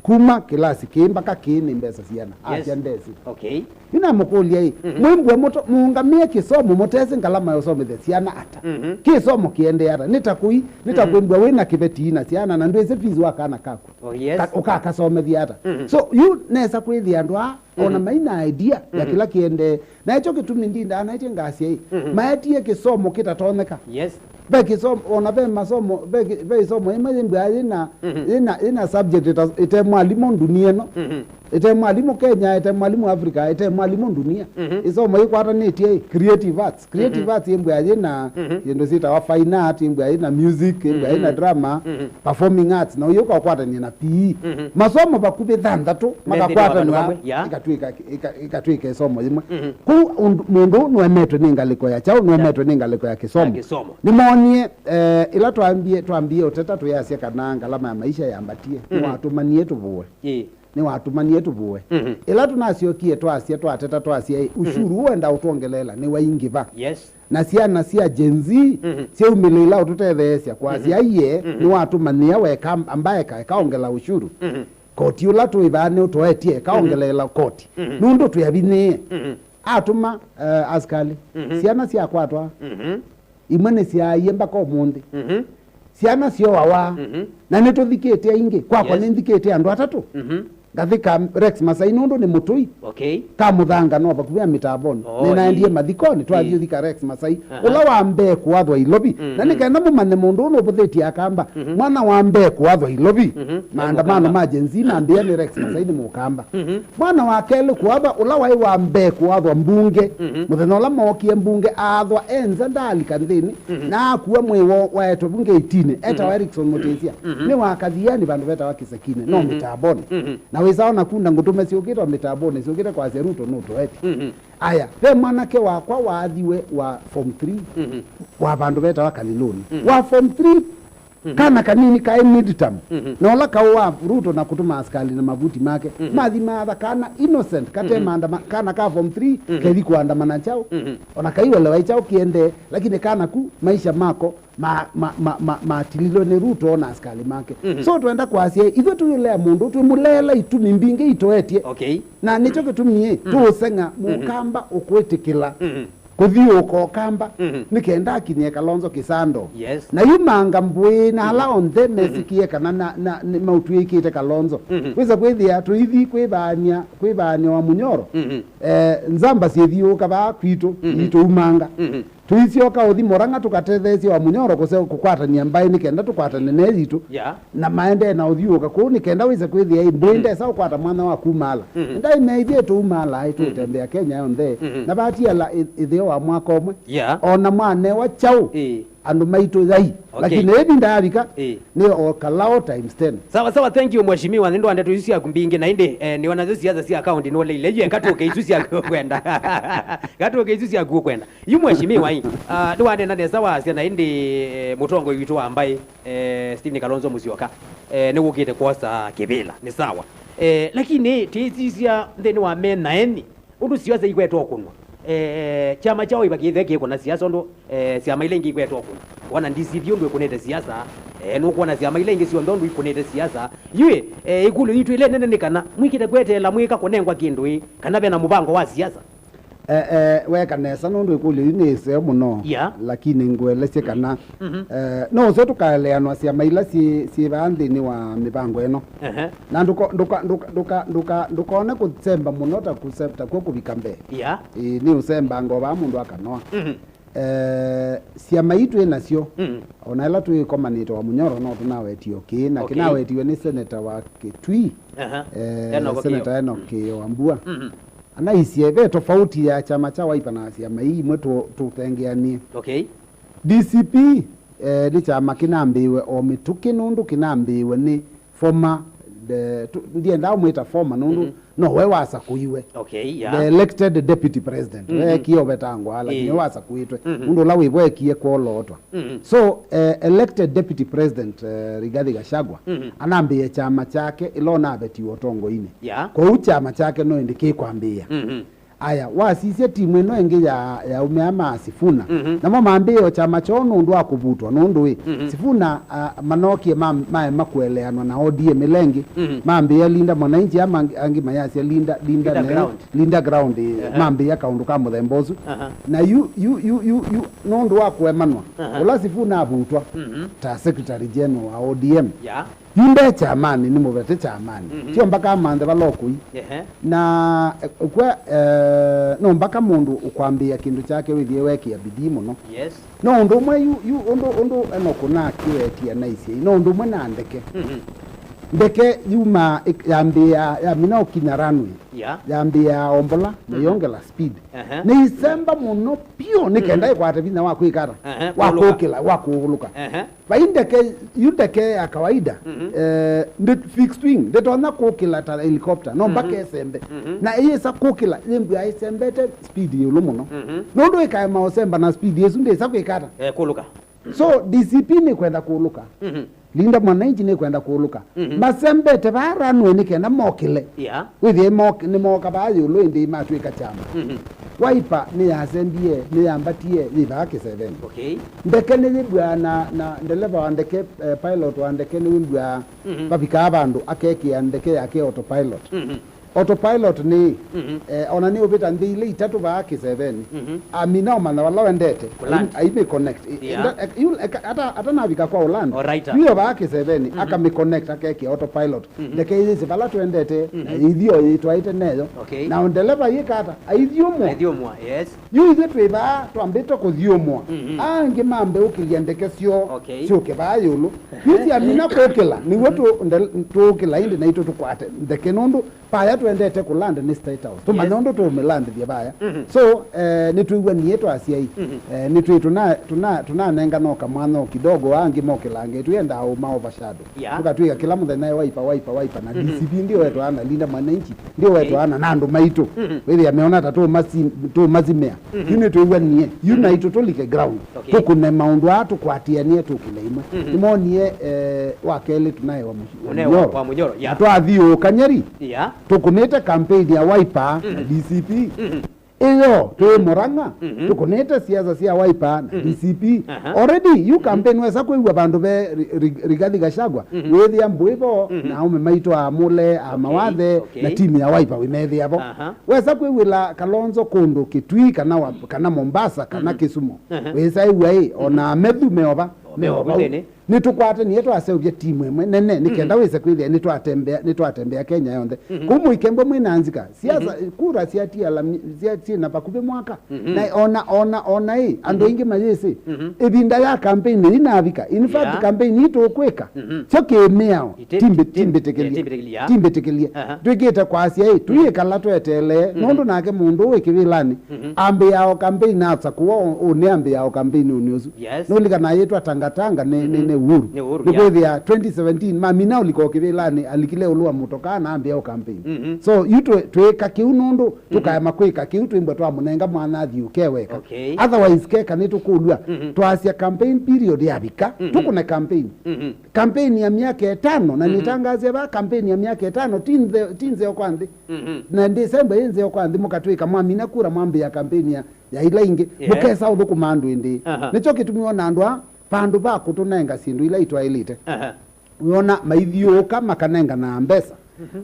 Kuma kĩlasi kĩĩ mbaka kĩĩ nĩ mbesa siana? Yes. Asya, "Ndesĩ." Okay. Yu namũkũlya ĩ, mhm, mwĩmbwa mũto-, mũũngamĩe kĩsomo mũtesĩ ngalama ya ũsomethya syana ata? Mhm. Kĩsomo kĩendee ata? Nĩ ta kũi, nĩ ta, mhm, kwĩmbwa wĩ na kĩveti na syana na ndwĩsĩ fees wa kana kaku. Oh, yes. Ka-, ũkakasomethya ata? Mhm. So, yu nesa kwĩthĩa andũ aa, ona, mhm, maina idea ya, mhm, kĩla kĩendee. Na ekyo kĩtumi ndindaa naĩtye ngasya ĩ, mhm, maetie kĩsomo kĩtatonyeka. Yes. Ve kĩsomo, ona ve masomo, ve kĩ-, ve ĩsomo ĩmwe yĩmbwa yĩna, mhm, yĩna, yĩna subject ĩta-, ĩte mwalimũ ndunia ĩno. Mhm. Ĩte mwalimũ Kenya, ĩte mwalimũ Africa, ĩte mwalimũ ndunia. Mhm. Ĩsomo yĩkwatanĩtye creative arts. Creative, mhm, arts yĩmbwa yĩna, mhm, syĩndũ syĩtawa fine art, yĩmbwa yĩna music, yĩmbwa, mhm, yĩna drama, mhm, performing arts, na ũyũ ũkakwatania na P E. Mhm. Masomo vakuvĩ thanthatũ makakwatanwa, yeah, ikatwĩka, ika-, ikatwĩka ĩsomo yĩmwe. Mhm. Kũu ũndũ, mũndũ ũũ nũemetwe nĩ ngalĩko ya kyaũ? Nũemetwe, yeah, nĩ ngalĩko ya kĩsomo. Ya kĩsomo. Nĩmoonie, eh, ĩla twambie, twambie ũteta tũyasya kana ngalama ya maisha yambatie, mhm, nĩwatũmanie tũvũe. Ĩĩ. Nĩwatũmanie tũvũe. Mhm. Ĩla tũnasyokie twasya, twateta twasya, ĩ, mhm, ushuru ũũ wenda ũtwongeleela nĩwaingĩva. Yes. Na syana sya Gen Z, mhm, syaumĩlĩĩla ũtũtetheesya kwasya, mhm, aiee, mhm, nĩwatũmanyĩa weka ambaeka ĩkaongela ushuru. Mhm. Koti ũla twĩ vaa nĩũtoetye, mhm, ĩkaongeleela koti. Mhm. Nũndũ twĩavinyĩĩe. Mhm. Atũma, eh, asikali. Mhm. Syana syakwatwa. Mhm. Imwe nĩsyaaie mbaka ũmũnthĩ. Mhm. Syana syooawa. Mhm. Na nĩtũthikĩte aingĩ. Kwakwa, yes, nĩnthikĩte andũ atatũ. Mhm. Ngathika Rex Masai nũndũ nĩ mũtũi. Okay. Ka Mũthanga no vakuvĩ na Mĩtavonĩ. Oh, nĩnaendie, ĩĩ, mathikonĩ, twathiĩ, ĩĩ, ũthika Rex Masai. Aha. Ũla wa mbee kũathwa Ilovi. Mhm. Na nĩ kenda mũmanye mũndũ ũũ nũvũthĩtye akamba. Mhm. Mwana wa mbee kũathwa Ilovi. Mhm. Maandamano ma Gen Z mambĩa nĩ Rex Masai nĩ Mũkamba. Mhm. Mwana wa kelĩ kũathwa, ũla waĩ wa mbee kũathwa mbunge, mhm, mũthenya ũla mookie mbunge, aathwa e nza, ndaalika nthĩnĩ, mhm, na akua mwĩĩ woo waetwe vu ngeitinĩ, etawa, mhm, Erickson Mũtĩsya. Mhm. Nĩ wa Kathiani vandũ vetawa Kĩsekinĩ, no, mhm, Mĩtambonĩ. Mhm. Na wĩsawa na kunda ngũtũme syũkĩte o Mĩtambonĩ, syũkĩte kwasya Ruto nũtoetye. Mhm. Aya, ve mwanake wakwa waathiwe wa form three, mhm, wa vandũ vetawa Kalilũnĩ. Mhm. Wa form three, mhm, kana kanini kaĩ midterm. Mhm. Na ũla kaũ wa Ruto na kũtũma asikali na mavuti make, mhm, mathi maatha kana innocent, kate, mhm, maandama-, kana ka form three, mhm, kethi kũandamana kyaũ. Mhm. Ona kaiwelewa kyaũ kĩendee, lakini kana ku maisha mako ma-, ma-, ma-, ma-, matililwe nĩ Ruto na asikali make. Mhm. So twenda kwasya, ithyĩ tũilea mũndũ, twĩmũleela itumi mbingĩ itoetye. Okay. Na nĩkyo kĩtumi, mhm, tũũseng'a, mhm, Mũkamba ũkwĩtĩkĩla, mhm, kũthiũũka Ũkamba, mhm, nĩ kenda akinyie Kalonzo kĩsando. Yes. Na yu manga mbũĩ na ala, mhm, onthe, mhm, mesikie kana na, na, nĩ maũtw'ĩkĩte Kalonzo. Mhm. Wĩsa kwĩthĩa tũithi kwĩvaany'a, kwĩvaany'a wa Mũnyoro. Mhm. Eh, nzamba syĩthiũũka vaa kwitũ, mhm, itũumanga. Mhm. Tũisyoka ũthi Mũrang'a tũkatetheesye wa Mũnyoro kũse-, kũkwatany'a mbaĩ nĩ kenda tũkwatane ne yitũ. Yeah. Na maendee na ũthiũũka kũu nĩ kenda wĩse kwĩthĩa ĩ, mbũĩ, mhm, ndesa ũkwata mwana wa kumaala. Mhm. Ndaĩ meithie tũumaala ĩ, mhm, tũtembea Kenya yonthe. Mhm. Na vatiala ĩ-, ĩtheo wa mwaka ũmwe. Yeah. Ona mwanewa kyaũ, ĩ, andũ maitũ yai. Okay. Lakini ĩvinda yavika, ĩ, nĩ o kalao times ten. Sawa sawa, thank you mheshimiwa. Nĩ ndwa ndeto isu syaku mbingĩ na ĩndĩ, eh, nĩona zyo siasa sya county nũleile. Yu eka tũke isu syaku ũkwenda. Eka tũke isu syaku ũkwenda. Yu mheshimiwa ĩ, ah, nĩwanena nesa wasya na ĩndĩ, eh, mũtongoi witũ wa mbaĩ, eh, Stephen Kalonzo Musyoka, eh, nĩwũkĩte kwosa kĩvĩla, nĩ sawa. Eh, lakini tĩsisya nthĩnĩ wa mena eni, ũndũ siasa ikweta ũkũnwa. Eh, kyama kyaũ ĩvakĩĩthwe kĩkũna siasa ũndũ, eh, syama ila ingĩ ikweta ũkũnwa. Wona D C P ũndũ ĩkũnĩte siasa, eh, nũkwona syama ila ingĩ syonthe ũndũ ikũnĩte siasa. Yu ĩ, eh, ĩkũlyo yitũ ĩla ĩnene nĩ kana, mwĩkĩte kweteela mwĩka kũnengwa kĩndũ ĩ, kana vena mũvango wa siasa? Eh, eh, weka nesa nũndũ ĩkũlyo yĩu nĩ ĩseo mũno. Yeah. Lakini ngũelesye kana, mhm, eh, no ũseo tũkaeleanwa syama ila syĩ, syĩ vaa nthĩnĩ wa mĩvango ĩno. Ehe. Na ndũko-, ndũka-, ndũka-, ndũka-, ndũka-, ndũkone kũsemba mũno ta kũse-, ta kw'o kũvika mbee. Yeah. Ĩĩ, nĩ ũsembanga o vaa mũndũ akanoa. Mhm. Eh, syama ii twĩ nasyo, mm, ona ĩla twĩkomanĩte wa Mũnyoro, no tũnawetie o kĩĩ, na, okay, kĩnawetiwe nĩ seneta wa Kitui, aha, eh, Enoch Okiyo. Seneta Enoch Okiyo Wambua. Mhm. Anaisye ve tofauti ya kyama kya Wiper na syama ii imwe tũ-, tũtengeanie. Okay. D C P, eh, nĩ kyama kĩnambĩĩwe o mĩtũkĩ, nũndũ kĩnambĩĩwe nĩ former, the, tu-, ndiendaa ũmwĩta former nũndũ, mhm, nowe wasakũiwe. Okay, yeah. The elected deputy president. Mhm. Weekie ũvetangwa, lakini, ĩĩ, wasakũĩtwe. Mhm. Nũndũ ũla wĩvo ekie kwolootwa. Mhm. So, eh, elected deputy president, eh, Rigathi Gachagua, mhm, anambĩĩe kyama kyake ĩla ũnavetiwe ũtongoinĩ. Yeah. Kwoou kyama kyake no ĩndĩ kĩkwambĩĩa. Mhm. Aya, wasisya timu ĩno ĩngĩ ya, ya aũme aa ma Sifuna. Mhm. Namo mambĩĩe o kyama kyoo nũndũ wa kũvutwa, nũndũ ĩ, mhm, Sifuna, a, manokie ma-, maema kũeleanwa na O D M ĩla ĩngĩ. Mhm. Mambĩĩa Linda Mwananchi, ama angĩ, angĩ mayasya Linda, Linda Linda ne-, Ground. Linda Ground, ĩ, aha, mambĩĩa kaũndũ ka mũthemba ũsu. Aha. Na yu, yu, yu, yu, yu, nũndũ wa kũemanwa, aha, ũla Sifuna avutwa, mhm, ta Secretary General wa O D M. Yeah. Yu nde kyamanĩ, nĩmũvete kyamanĩ. Mhm. Sio mpaka amanthe vala ũkũi. Ehe. Na, eh, kwa, eh, no mpaka mũndũ ũkwambĩĩa kĩndũ kyake wĩthĩe wekĩa bidii mũno. Yes. No ũndũ ũmwe yu, yu, ũndũ, ũndũ Enoch nakĩwetie anaisye, no ũndũ ũmwe na ndeke. Mhm. Ndeke yuma ĩk-, yambĩĩa, yamina ũkinya runway. Yeah. Yambĩĩa ombola, na, mhm, yongela speed. Ehe. Nĩisemba mũno piũ, nĩ kenda, mhm, ĩkwate vinya wa kwĩka ata? Ehe, wa kũũlũka. Kũkĩla, wa kũũlũka. Ehe. Vai ndeke, yu ndeke ya kawaida, mhm, eh, ndi-, fixed wing, ndĩtonya kũkĩla ta helicopter, no mpaka, mhm, ĩsembe. Mhm. Na ĩyĩsa kũkĩla, yĩmbwa ĩsembete speed ĩũlũ mũno. Mhm. Nũndũ ĩkaema ũsemba na speed ĩsu ndĩsa kwĩka ata? Eh, kũlũka. So, D C P nĩkwenda kũlũka. Mhm. Linda Mwananchi nĩkwenda kũlũka. Mhm. Masembete vaa runway nĩ kenda mokĩle. Yeah. Wĩthĩe mok-, nĩmooka vaa ĩũlũ ĩndĩ matw'ĩka kyama. Mhm. Wiper nĩyasembie, nĩyambatie yĩ vaa kĩseveni. Okay. Ndeke nĩyĩmbwaa na, na ndeleva wa ndeke, eh, pilot wa ndeke nĩwĩmbwaa, mhm, vavikaa vandũ akekĩa ndeke yake autopilot. Mhm. Autopilot nĩ, mhm, eh, ona nĩ ũvĩta nthĩ ile itatũ vaa kĩseveni. Mhm. Amina ũmanya vala wendete. Kũland. Aim-, aimĩ connect. Eh, yeah. Nda-, eh, yu, eh, ka-, ata, ata navika kwa ũland. Alright. Yu vaa kĩseveni, mhm, akamĩ connect akekĩa autopilot. Mhm. Ndeke yĩsĩ vala twendete, na, mhm, ĩthyĩ o yĩtwaĩte neyo. Okay. Na ndeleva yĩka ata? Aithyũmwa. Aithyũmwa, yes. Yu ithyĩ twĩ vaa twambĩte kũthyũmwa. Mhm. Angĩ mambe ũkĩlya ndeke syoo. Okay. Syũke vaa ĩũlũ. Yu syamina kũkĩla, nĩw'o tũ-, ndel-, tũũkĩla ĩndĩ naitũ tũkwate ndeke nũndũ vaya twendete kũland nĩ State House. Tũmanya, yes, ũndũ tũũmĩlandĩthya vaya. Mhm. So, eh, nĩtwĩw'anie twasyai. Mhm. Eh, nĩtwĩ tũna-, tũna-, tũnanengana o kamwanya o kidogo, angĩ mokĩlange, tũyendaa ũma overshadow. Yeah. Tũkatwĩka kĩla mũthenya e Wiper, Wiper, Wiper, na, mhm, D C P ndio wetwaa na Linda Mwananchi, ndio, okay, wetwaa na andũ maitũ. Mhm. Wĩthĩa meona ta tũmasi-, tũmasimĩa. Mhm. Yu nĩtwĩw'anie. Yu, mhm, naitũ tũlike ground. Okay. Tũkũne maũndũ aa tũkwatĩanĩe tũkĩle imwe. Mhm. Nĩmonie, eh, wa kelĩ tũnaĩ wa Mũnyoro. Ũnaĩ wa, wa Mũnyoro, yeah. Na twathiũũka Nyeri, yeah, tũkũnĩte campaign ya Wiper na, mhm, D C P. Mhm. Ĩyo, twĩ, mhm, Murang'a, mhm, tũkũnĩte siasa sya Wiper na, mhm, D C P. Aha. Already, yu, mhm, campaign wesa kwĩw'a vandũ ve Ri-, Ri-, Rigathi Gachagua, mhm, wĩthĩa mbũĩ vo, mhm, na aũme maitũ a Mule, a, okay, Mawathe, okay, na timu ya Wiper wĩmethĩa vo. Aha. Wesa kwĩw'ĩla Kalonzo kũndũ Kitui kana wa, kana Mombasa kana, mhm, Kisumu. Aha. Wĩsa ĩw'a ĩ, ona, mhm, amethu meova, o, meova, meova vau nthĩnĩ. Nĩtũkwatanie twaseũvya timu ĩmwe nene, nĩ kenda, mhm, wĩse kwĩthĩa nĩtwatembea, nĩtwatembea Kenya yonthe. Mhm. Kũu mũikembwe mwĩ na nzika, siasa, mhm, kura sya T R M sya, syĩ na vakuvĩ mwaka. Mhm. Na ona, ona, ona ĩ, andũ, mhm, aingĩ mayĩsĩ, mhm, ĩvinda ya campaign ĩinavika. In fact, yeah, campaign ii tũkwĩka, mhm, syo kĩmĩao, ite-, timbĩ-, ti-, timbĩtĩkĩlye. Timbĩtĩkĩlye, yeah. Timbĩtĩkĩlye. Aha. Twĩkĩte kwasya ĩ, tũyĩkala tweteelee, mhm, nũndũ nake mũndũ wĩ kĩvĩlanĩ, mhm, ambĩaa o campaign asakũwa, ũ-, nĩ ambĩaa o campaign ũnĩ ũsu. Yes. Nũlikana yĩtwa Tangatanga nĩ, nĩ, mhm, nĩ Uhuru. Nĩ Uhuru, yeah. Nĩkwĩthĩa twenty seventeen, mamina ũlika o kĩvĩlanĩ, alikile ĩũlũ wa mũtokaa na ambĩa o campaign. Mhm. So, yu twĩ-, twĩka kĩu nũndũ, mhm, tũkaema kwĩka kĩu, twĩmbwa twamũnenga mwana athiũke weka. Okay. Otherwise, keka nĩtũkũlw'a, mhm, twasya campaign period yavika, mhm, tũkũne campaign. Mhm. Campaign ya myaka ĩtano, na, mhm, nĩtangaasya vaa campaign ya myaka ĩtano, ti nze-, ti nzeo kwa nthĩ. Mhm. Na December yĩ nzeo kwa nthĩ, mũkatwĩka mwamina kura mwambĩĩa campaign ya ya ila ingĩ, yeah, mũkesa ũthũkũma andũ ĩndĩĩ. Aha. Nĩkyo kĩtumi wona andũ aa, vandũ va kũtũnenga syĩndũ ila itwaĩlĩte, aha, wĩona maithiũũka makanengana mbesa.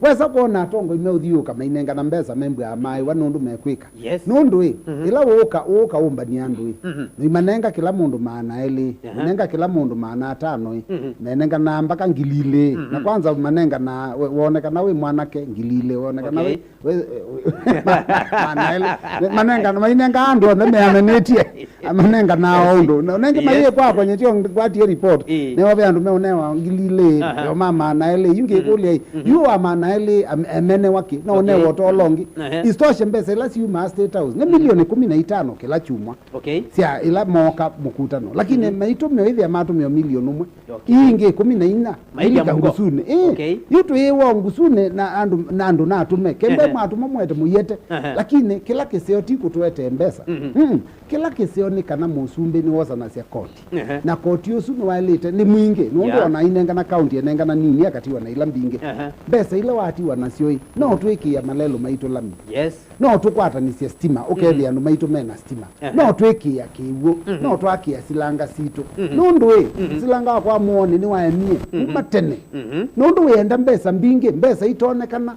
Wesa kwona atongoi meũthiũũka mainengana mbesa membwaa maaĩwa nũndũ mekwĩka. Yes. Nũndũ ĩ, ĩla ũũka, ũũka ũmbania andũ ĩ, noimanenga kĩla mũndũ maana elĩ, manenga kĩla mũndũ maana atano ĩ, menenganaa mbaka ngili ilĩ. Na kwanza manengana, we- wonekana wĩ mwanake, ngili ilĩ, wonekana wĩ- wĩ- ma- maana elĩ. Manengana, mainenga andũ onthe meananĩtye. Amanenganaa o ũndũ. Na nenge mayĩe kwakwa nyetio ngwatie report. Nĩo ve andũ meũnewa ngili ilĩ, yo ma maana elĩ. Yu ngĩkũlya, yu wa maana elĩ am- emenewa kĩ? No ũnewa ũtolo ũngĩ. Isitoshe mbesa ila siumaa State House nĩ milioni kũmi na itano kĩla kyumwa. Okay. Sya ila mooka mũkutano. Lakini maitũ meũĩthĩa matũmĩo milioni ũmwe. Okay. Ii ingĩ ĩkũmi na inya. Mailya ilika mũko. Ngusunĩ. Ĩĩ. Okay. Yu twĩĩwa ngusunĩ na andũ na andũ natũme. Kembe mwatũma mwete mũyete. Lakini kĩla kĩseo ti kũtũetee mbesa. Mm. Kĩla kĩseo nĩ kana mũsumbĩ nĩwosanasya koti. Na koti ũsu nĩwaĩlĩte nĩ mwingĩ. Nũndũ ona ainengana kaunti enengana nini akatiwa na ila mbingĩ. Mbesa ila watiwa nasyo ĩ, no twĩkĩĩa malelũ maitũ lami. Yes. No tũkwatanĩsye stima, ũkethĩa andũ maitũ mena stima. No twĩkĩa kĩw'ũ, no twakĩa silanga sitũ. Nũndũ ĩ, silanga wakwa mũonĩ nĩwaemie kuma tene. Nũndũ wĩenda mbesa mbingĩ, mbesa itonekana,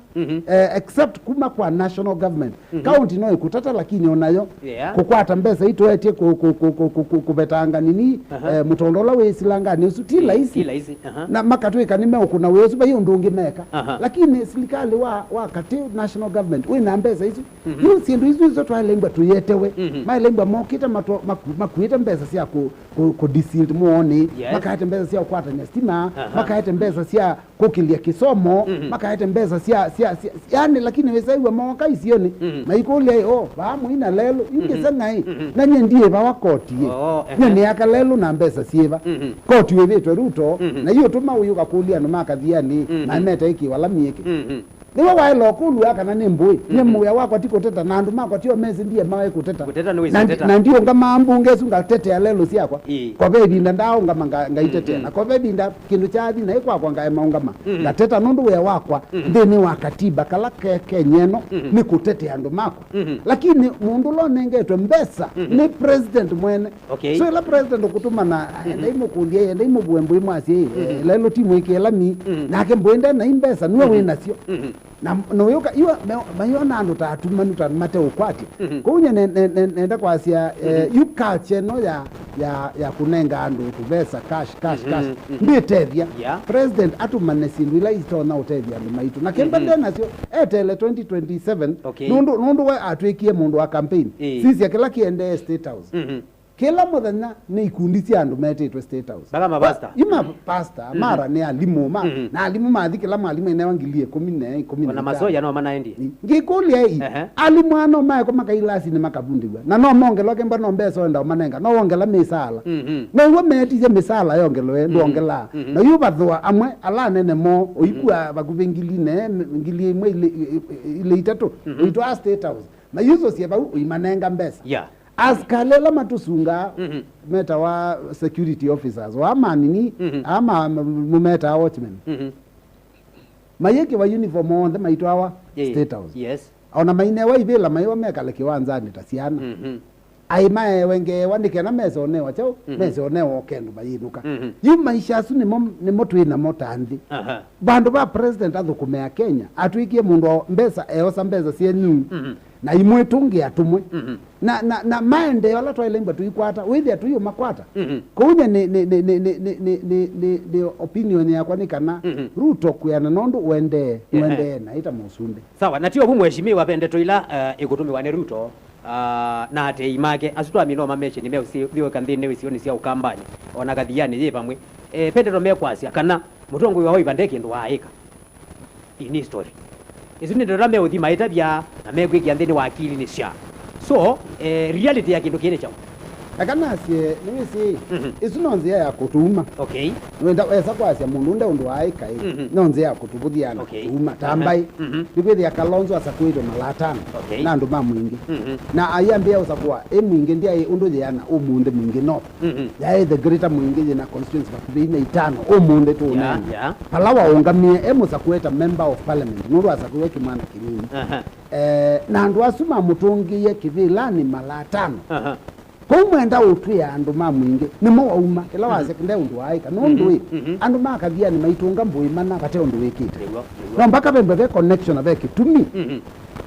eh, except kuma kwa national government. County no ĩkũtata, lakini onayo kũkwata mbesa itoetye kũ- kũ- kũ- kũ- kũ- kũ- kũvetanga nini, eh, mũtondo ũla wĩ silanganĩ ũsu ti laisi. Ti laisi. Na makatwĩka nĩmeũkũna wĩa ũsu, vai ũndũ ũngĩ meka. Lakini silikalĩ wa, wa katĩ, national government, wĩna mbesa isu. Yu syĩndũ isu iso twaĩlengwa tũyetewe. Maĩlengwa mokĩte matwa- maku- makuĩte mbesa sya kũ- kũ- kũ descend mũonĩ, makaete mbesa sya kũkwatany'a stima, makaete mbesa sya kũkĩlya kĩsomo, makaete mbesa sya, sya, sya, yani, lakini wĩsaiwa mooka isionĩ, maikũlya ĩ, o, vaa mũi na lelũ, yu ngĩseng'aĩ, na nyie ndiĩvawa koti ĩ. Nyie nĩaka lelũ na mbesa syĩva? Koti wĩvĩtwe Ruto, na yu ũtũma ũyũ kakũlya andũ ma Kathiani, na mete ĩkĩwa lami ĩkĩ. Nĩwe waĩla ũkũlw'a kana nĩ mbũĩ. Nyie mũĩa wakwa ti kũteta, na andũ makwa tio mesĩ ndiĩ maĩ kũteta. Kũteta nĩ wĩsĩ na ndi- ũteta. Na ndiũngamaa mbunge ĩsu ngatetea lelũ syakwa. Ĩĩ. Kwa ve ĩvinda ndaaũngama nga- ngaitetea. Na kwa ve ĩvinda kĩndũ kyathi naĩ kwakwa ngaema ũngama. Ngateta nũndũ wĩa wakwa nthĩnĩ wa katiba kala ke Kenya ĩno nĩ kũtetea andũ makwa. Lakini mũndũ ũla ũnengetwe mbesa nĩ president mwene. Okay. So ĩla president ũkũtũmana, endai mũkũlye, endai mũvue mbũi mwasye, eh, lelũ ti mwĩkĩe lami, nake mbũi nde nai mbesa, nue wĩ nasyo. Na, na ũyũka, iwa, me- mayona andũ ta atumanu ta mate ũkwatya. Kwoou nye ne- ne- ne- nenda kwasya, eh, yu culture ĩno ya, ya, ya kũnenga andũ tũvesa cash, cash, cash, ndĩtethya. Yeah. President atũmane syĩndũ ila itonya ũtethya andũ maitũ. Na kemba nde nasyo, etele twenty twenty-seven, okay, nũndũ, nũndũ we atwĩkie mũndũ wa campaign. Ĩĩ. Sisya kĩla kĩendee State House. Kĩla mũthenya nĩ ikundi sya andũ metĩtwe State House. Mpaka mapasta. Yu mapasta, mara nĩ alimũ, ma, na alimũ mathi kĩla mwalimũ ainewa ngili ĩkũmi na ĩkũmi na itano. Ona masoya no manaendie. Ngĩkũlya ĩ, ehe, alimũ aa no maekwa makailasi nĩ makavundĩw'a. Na no mongelwa kemba no mbesa wenda ũmanenga, no wongela mĩsaala. No iwe meetisye mĩsaala yongelwe, ndwongelaa. Na yu vathũa amwe ala anene moo, ũikua vakuvĩ ngili ne, ngili ĩmwe ilĩ, ilĩ itatũ, ũitwaa State House. Na yu sosye vau ũimanenga mbesa. Yeah. Asikali ala matũsungaa, metawa security officers, wa manini, ama mũmetaa watchmen. Mayĩkĩwa uniform onthe maitwawa State House. Yes. Ona mainewa ivĩla maiwa mekale kĩwanzanĩ ta syana. Aĩ maewe ngewa nĩ kena mese ũnewa kyaũ, mese ũnewa o kĩndũ mayĩnũka. Yu maisha asu nĩmo, nĩmo twĩ namo ta nthĩ. Aha. Vandũ va president athũkũmĩa Kenya, atwĩkie mũndũ wa mbesa, eosa mbesa syenyu, na imwĩtũngĩa tũmwe. Na, na, na maendeeo ala twaĩlengwa tũikwata, wĩthĩa tũiũmakwata. Kwoou nye nĩ, nĩ, nĩ opinion yakwa nĩ kana Ruto kwĩana nũndũ ũendee, nũendee na ĩta mũsumbĩ. Sawa, na ti ovu mheshimiwa, ve ndeto ila, eh, ikũtũmĩwa nĩ Ruto, ah, na atei make, asu twamina mameshe nĩ meũthiũka nthĩnĩ wa isionĩ sya Ũkambanĩ, ona Kathiani yĩ vamwe. Eh, ve ndeto mekwasya kana mũtongoi wa Wiper nde kĩndũ waaĩka in history. Isu nĩ ndeto ila meũthi maitavya na mekwĩkĩa nthĩnĩ wa akilinĩ sya. So, eh, reality ya kĩndũ kĩĩ nĩ kyaũ? Eka nasye, nĩwĩsĩ, isu no nzĩa ya kũtũuma. Okay. Wenda wesa kwasya mũndũ nde ũndũ waaĩka ĩ, no nzĩa ya kũtũvũthya na kũtũuma. Ta mbaĩ, nĩkwĩthĩa Kalonzo asakũĩtwe mala atano na andũ ma Mwingĩ. Na ayambĩĩa ũsakũa ĩ Mwingĩ ndyaĩ ũndũ yĩana ũmũnthĩ Mwingĩ North. Yaĩ the greater Mwingĩ yĩna constituency vakuvĩ ina itano ũmũnthĩ tũũneena. Yeah, yeah. Vala waũngamie e mũsakũe ta member of parliament, nũndũ asakũiwe kĩmwana kĩnini. Eh, na andũ asu mamũtũngĩie kĩvĩlanĩ mala atano. Vau mwenda ũtwĩa andũ ma mwingĩ, nĩmo wauma, ĩla wasya nde ũndũ waaĩka. Nũndũ ĩ, andũ ma Kathiani maitũnga mbũĩ mana vate ũndũ wĩkĩte. Nĩw'o, nĩw'o. No mpaka vembe ve connection na ve kĩtumi.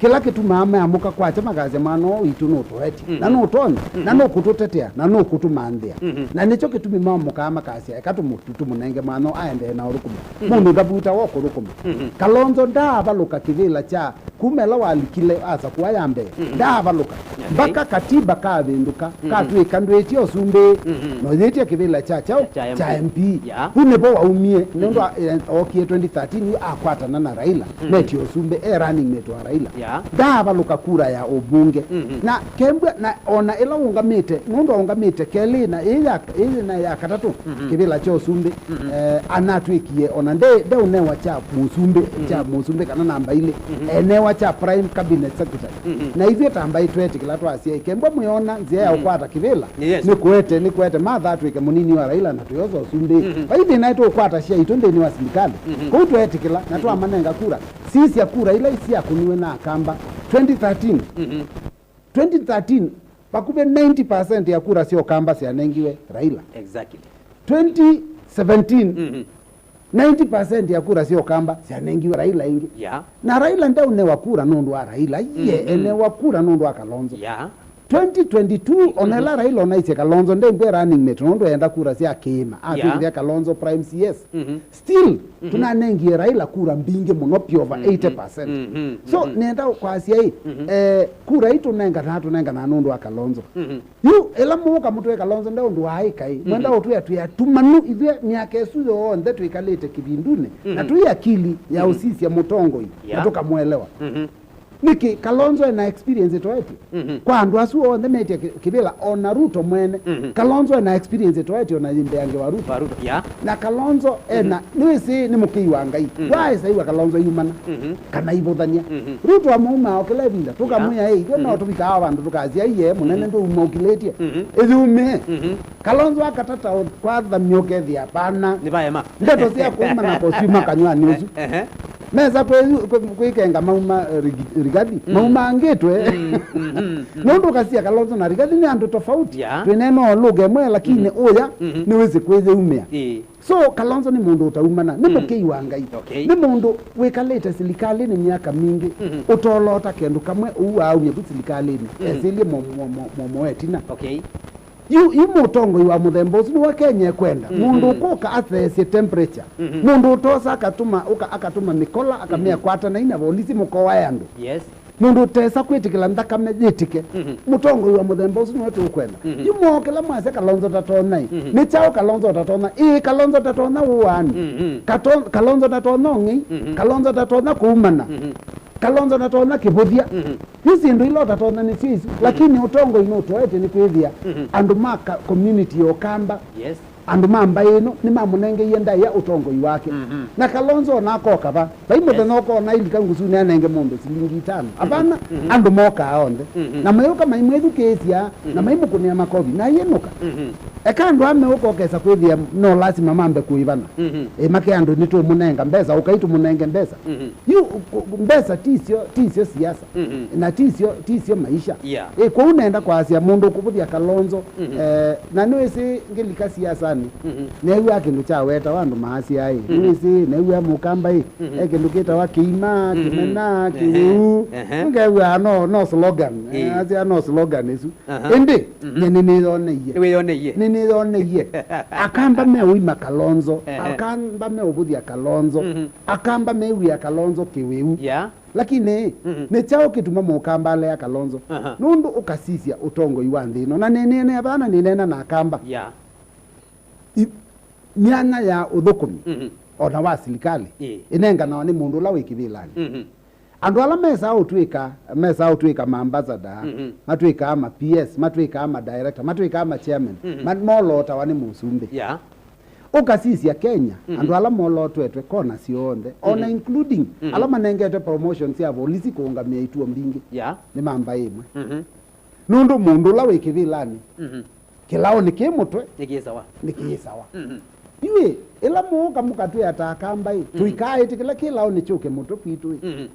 Kĩla kĩtumaa meamũka kwakya makasya, "Mwana ũũ witũ nũtũetye, na nũtonya, na nũkũtũtetea, na nũkũtũmanthĩa." Na nĩkyo kĩtumi mamũkaa makasya, "Eka tũmũ-, tũmũnenge mwana ũũ aendee na ũthũkũma." Mũndũ ndavuta wa kũthũkũma. Kalonzo ndaavalũka kĩvĩla kya kuma ĩla walikile asakũa ya mbee. Ndaavalũka. Okay. Mpaka katiba kavĩndũka, katw'ĩka ndwĩtye ũsumbĩ, na ũyĩtye kĩvĩla kya kyaũ, kya M P. Kya M P. Yeah. Vu nĩvo waumie, nũndũ a-, e, ookie twenty thirteen, yu akwatana na Raila, metie ũsumbĩ, e running mate wa Raila. Yeah. Ndaavalũka kura ya ũmbunge. Na kembwa, na ona ĩla ũngamĩte, nũndũ aũngamĩte kelĩ, na ĩĩ ya, ĩĩ na ya katatũ, kĩvĩla kya ũsumbĩ, eh, anatwĩkie, ona nde, ndeũnewa kya mũsumbĩ, kya mũsumbĩ kana namba ilĩ, enewa kya prime cabinet secretary. Na ithuĩ ta mbaĩ twetĩkĩla twasya, "Kembwa mwĩona nzĩa ya ũkwata kĩvĩla, yes, nĩ kũete, nĩ kũete Martha atwĩke mũnini wa Raila na tũyosa ũsumbĩ." Vai thĩna tũkwata syaitũ nthĩnĩ wa silikalĩ. Kũu tweetĩkĩla na twamanenga kura. Sisya kura ila isyakũniwe na Akamba. Twenty thirteen. Twenty thirteen, vakuvĩ ninety percent ya kura sya Ũkamba syanengiwe Raila. Exactly. Twenty seventeen, ninety percent ya kura sya Ũkamba syanengiwe Raila ĩngĩ. Yeah. Na Raila ndaũnewa kura nũndũ wa Raila, iye enewa kura nũndũ wa Kalonzo. Yeah. Twenty twenty-two, ona ĩla Raila onaisye Kalonzo ndengwe running mate nũndũ enda kura sya kĩĩma, atwĩkĩthya Kalonzo prime C S. Still, tũnanengie Raila kura mbingĩ mũno, pi over eighty percent. So, nenda kwasya ĩ, eh, kura ii tũnenganaa, tũnenganaa nũndũ wa Kalonzo. Yu, ĩla mũũka mũtwĩe Kalonzo nde ũndũ waaĩka ĩ, mwenda ũtwĩa twĩ atumanu ithuĩ myaka ĩsu yonthe twĩkalĩte kĩvindunĩ, na tũi akili ya ũsisya mũtongoi, na tũkamũelewa. Nĩkĩ Kalonzo ena experience ĩtoetye? Kwa andũ asu onthe metie kĩ-, kĩvĩla, ona Ruto mwene, Kalonzo ena experience ĩtoetye ona yĩ mbeange wa Ruto. Wa Ruto, yeah. Na Kalonzo ena, nĩwĩsĩ nĩ mũkĩi wa Ngai. Waĩsa iwa Kalonzo yumana, kana ivũthany'a. Ruto amũumaa o kĩla ĩvinda, tũkamwĩa, "Ĩ, ithuĩ no tũvikaa vandũ tũkasya, iye, mũnene ndũuma ũkilĩtye." Ĩyumĩe. Kalonzo akatata ũ-, kwathamya ũkethĩa pana. Nĩ vaema. Ndeto sya kũuma na kosima kanywani ũsu. Ehe. Mesa kwĩ-, kwĩ-, kwĩkenga mauma, eh, Rigi-, Rigathi. Maumangĩtwe. Nũndũ ũkasia Kalonzo na Rigathi nĩ andũ tofauti. Yeah. Twĩneena o lugha ĩmwe, lakini ũya nĩwĩsĩ kwĩyĩumĩa. Ĩĩ. So, Kalonzo nĩ mũndũ ũtaumana, nĩ mũkĩi wa Ngai. Okay. Nĩ mũndũ wĩkalĩte silikalĩnĩ myaka mingĩ, ũtolota kendũ kamwe ũu waaumya vu silikalĩnĩ. Esĩlye mo-, mo-, mo-, momo wetina. Okay. Yu, yu mũtongoi wa mũthemba ũsu nĩwe Kenya ekwenda. Mũndũ ũkũka atheesye temperature. Mũndũ ũtosa akatũma, ũka, akatũma mĩkola, akamĩa, "Kwatanai na volisi mũkoae andũ." Yes. Mũndũ ũtesa kwĩtĩkĩla nthakame yĩtĩke. Mũtongoi wa mũthemba ũsu nĩwe tũkwenda. Yu mokĩla mwasya Kalonzo tatonya ĩ. Nĩ kyaũ Kalonzo tatonya? Ĩĩ, Kalonzo tatonya ũaani. Kato-, Kalonzo tatonya ũng'ei. Kalonzo tatonya kũumana. Kalonzo natonya kĩvũthya. Yu syĩndũ ila ũtatonya nĩsyo isu, lakini ũtongoi nũtoete nĩ kwĩthĩa andũ ma ka-, community ya Ũkamba, yes, andũ ma mbaĩ ĩno nĩmamũnengeie ndaĩa ũtongoi wake. Na Kalonzo ona akoka va, vai mũthenya ũkona ilika ngusu nĩanenge mũndũ silingi itano. Apana, andũ mokaa onthe. Na mayũka maimwĩthukĩĩsya, na maimũkũnĩa makovi, na ayĩnũka. Eka andũ aa meũka ũkesa kwĩthĩa no lasima mambe kũĩvana. Ĩ, make andũ nĩtũmũnenga mbesa, ũkai tũmũnenge mbesa. Yu, ku-, ku-, mbesa tisyo, tisyo siasa. Na tisyo, tisyo maisha. Yeah. Ĩ, kwoou nenda kwasya mũndũ ũkũvũthya Kalonzo, eh, na nĩwĩsĩ ngĩlika siasanĩ, neew'aa kĩndũ kyawetawa andũ maasya ĩ. Nĩwĩsĩ, neew'aa Mũkamba ĩ, e kĩndũ kĩtawa kĩima, kĩmena, kĩwĩu. Ehe. Ngew'aa no, no slogan. Eh, asya no slogan ĩsu. Ĩndĩ, nye nĩnĩyoneie. Nĩwĩyoneie. Nĩnĩyoneie. Akamba meũima Kalonzo. Ehe. Akamba meũvũthya Kalonzo. Akamba mew'ĩa Kalonzo kĩwĩu. Yeah. Lakini, nĩ kyaũ kĩtuma Mũkamba alea Kalonzo? Aha. Nũndũ ũkasisya ũtongoi wa nthĩ ĩno. Na nĩneenea vana nĩneena na Akamba. Yeah. I-, myanya ya ũthũkũmi, ona wa silikalĩ, ĩnenganawa nĩ mũndũ ũla wĩ kĩvĩlanĩ. Andũ ala mesaa ũtw'ĩka, mesaa ũtw'ĩka ma ambassador, matw'ĩkaa ma P S, matw'ĩkaa ma director, matw'ĩkaa ma chairman, ma-, molootawa nĩ mũsumbĩ. Yeah. Ũkasisya Kenya, andũ ala molootetwe kona syonthe, ona including ala manengetwe promotion sya volisi kũũngamĩa ituo mbingĩ, yeah, nĩ ma mbaĩ ĩmwe. Nũndũ mũndũ ũla wĩ kĩvĩlanĩ, kĩlaonĩ kĩ mũtwe nĩkĩĩsawa. Nĩkĩĩsawa. Yu ĩ, ĩla mũũka mũkatwĩa ta Akamba ĩ, tũikaaĩtĩkĩla kĩlaonĩ kyũke mũtwe kwitũ ĩ.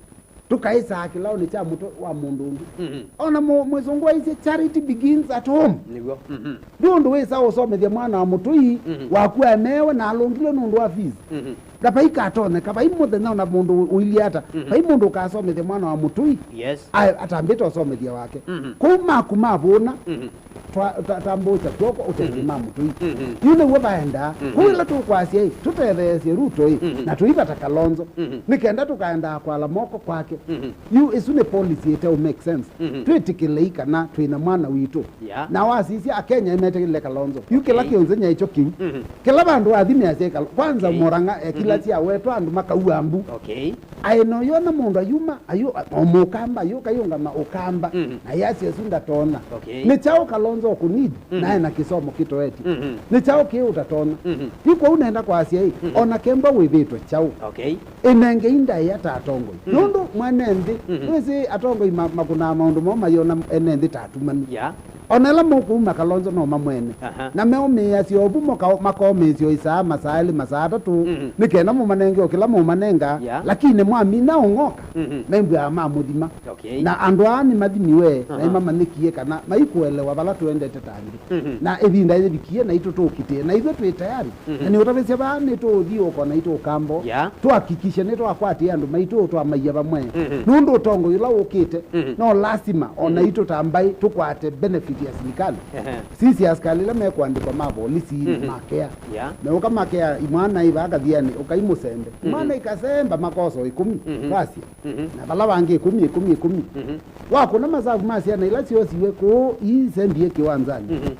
tũkaĩsaa kĩlaũnĩ kya mũtwe wa mũndũ ũngĩ. Mhm. Ona mũ-, mũsũngũ waisye, "Charity begins at home." Nĩw'o. Mhm. Ndĩ ũndũ wĩsa ũsomethya mwana wa mũtũi, mhm, waku aemeewe na alũngilwe nũndũ wa fees. Mhm. Na vai katonyeka, vai mũthenya ona mũndũ ũilyĩ ata, mhm, vai mũndũ ũkasomethya mwana wa mũtũi, yes, a-, atambĩte ũsomethya wake. Mhm. Kũu maku mavũna, mhm, twa-, ta-, tambũũkya kw'oko ũtethye, mhm, ma mũtũi. Mhm. Yu nĩw'o vaendaa. Mhm. Kũu ĩla tũkwasya-ĩ, tũtetheesye Ruto-ĩ, mhm, na tũivata Kalonzo, mhm, nĩ kenda tũkaendaa kwala moko kwake. Mhm. Yu ĩsu nĩ policy ĩteũ make sense. Mhm. Twĩtĩkĩlei kana twĩ na mwana witũ. Yeah. Na wasisya Akenya nĩmetĩkĩlile Kalonzo. Yu kĩla, okay, kĩũnzenya ĩkyo kĩu. Mhm. Kĩla vandũ wathi measya Kal-, kwanza, okay, Murang'a ekila, mhm, syawetwa andũ makaua mbu. Okay. Aĩ no yona mũndũ ayuma, ayu, o mũkamba, ayu kayũngama ũkamba. Mhm. Na yasya ĩsu ndatonya. Okay. Nĩ kyaũ Kalonzo ũkũnidi, mhm, nae na kĩsomo kĩtoetye? Mhm. Nĩ kyaũ kĩĩ ũtatonya? Mhm. Yu kwoou nenda kwasya-ĩ, mhm, ona kemba wĩvĩtwe kyaũ. Okay. Ĩnengei ndaĩa ta atongoi. Mhm. Nũndũ mwene nthĩ, mhm, wĩsĩ atongoi ma-, makũnaa maũndũ moo mayona ene nthĩ ta atumanu. Yeah. Ona ĩla mũkũuma Kalonzo no mamwene. Aha. Na meũmĩĩasya ovu moka-, makomĩĩsya o ĩsaa, masaa elĩ, masaa atatũ, mhm, nĩ kenda mũmanenge o kĩla mũmanenga, yeah, lakini mwamina ũng'oka, mhm, maimbwaa mamũthima. Okay. Na andũ aa nĩmathimiwe, na, aha, nĩmamanyĩkie kana maikũelewa vala tũendete ta nthĩ. Mhm. Na ĩvinda yĩvikie, naitũ tũkitĩe. Na ithuĩ twĩ tayari. Mhm. Na nĩũtavĩsya vaa nĩtũũthi ũko naitũ ũkambo. Yeah. Twakikishe nĩtwakwatĩe andũ maitũ, twamaia vamwe. Mhm. Nũndũ ũtongoi ũla ũkĩte, mhm, no lasima o, mhm, naitũ ta mbaĩ tũkwate benefit ya silikalĩ. Ehe. Sisi asikalĩ ĩla mekũandĩkwa ma volisi, mhm, makea. Yeah. Meũka makea imwana ivaa kathianĩ, ũkai mũsembe. Mhm. Imwana ikasemba makoso ĩkũmi, mhm, wasya. Mhm. Na vala vangĩ ĩkũmi, ĩkũmi, ĩkũmi. Mhm. Wakũna masavu ma syana ila syosiwe kũũ, ii sembie kĩwanzanĩ. Mhm.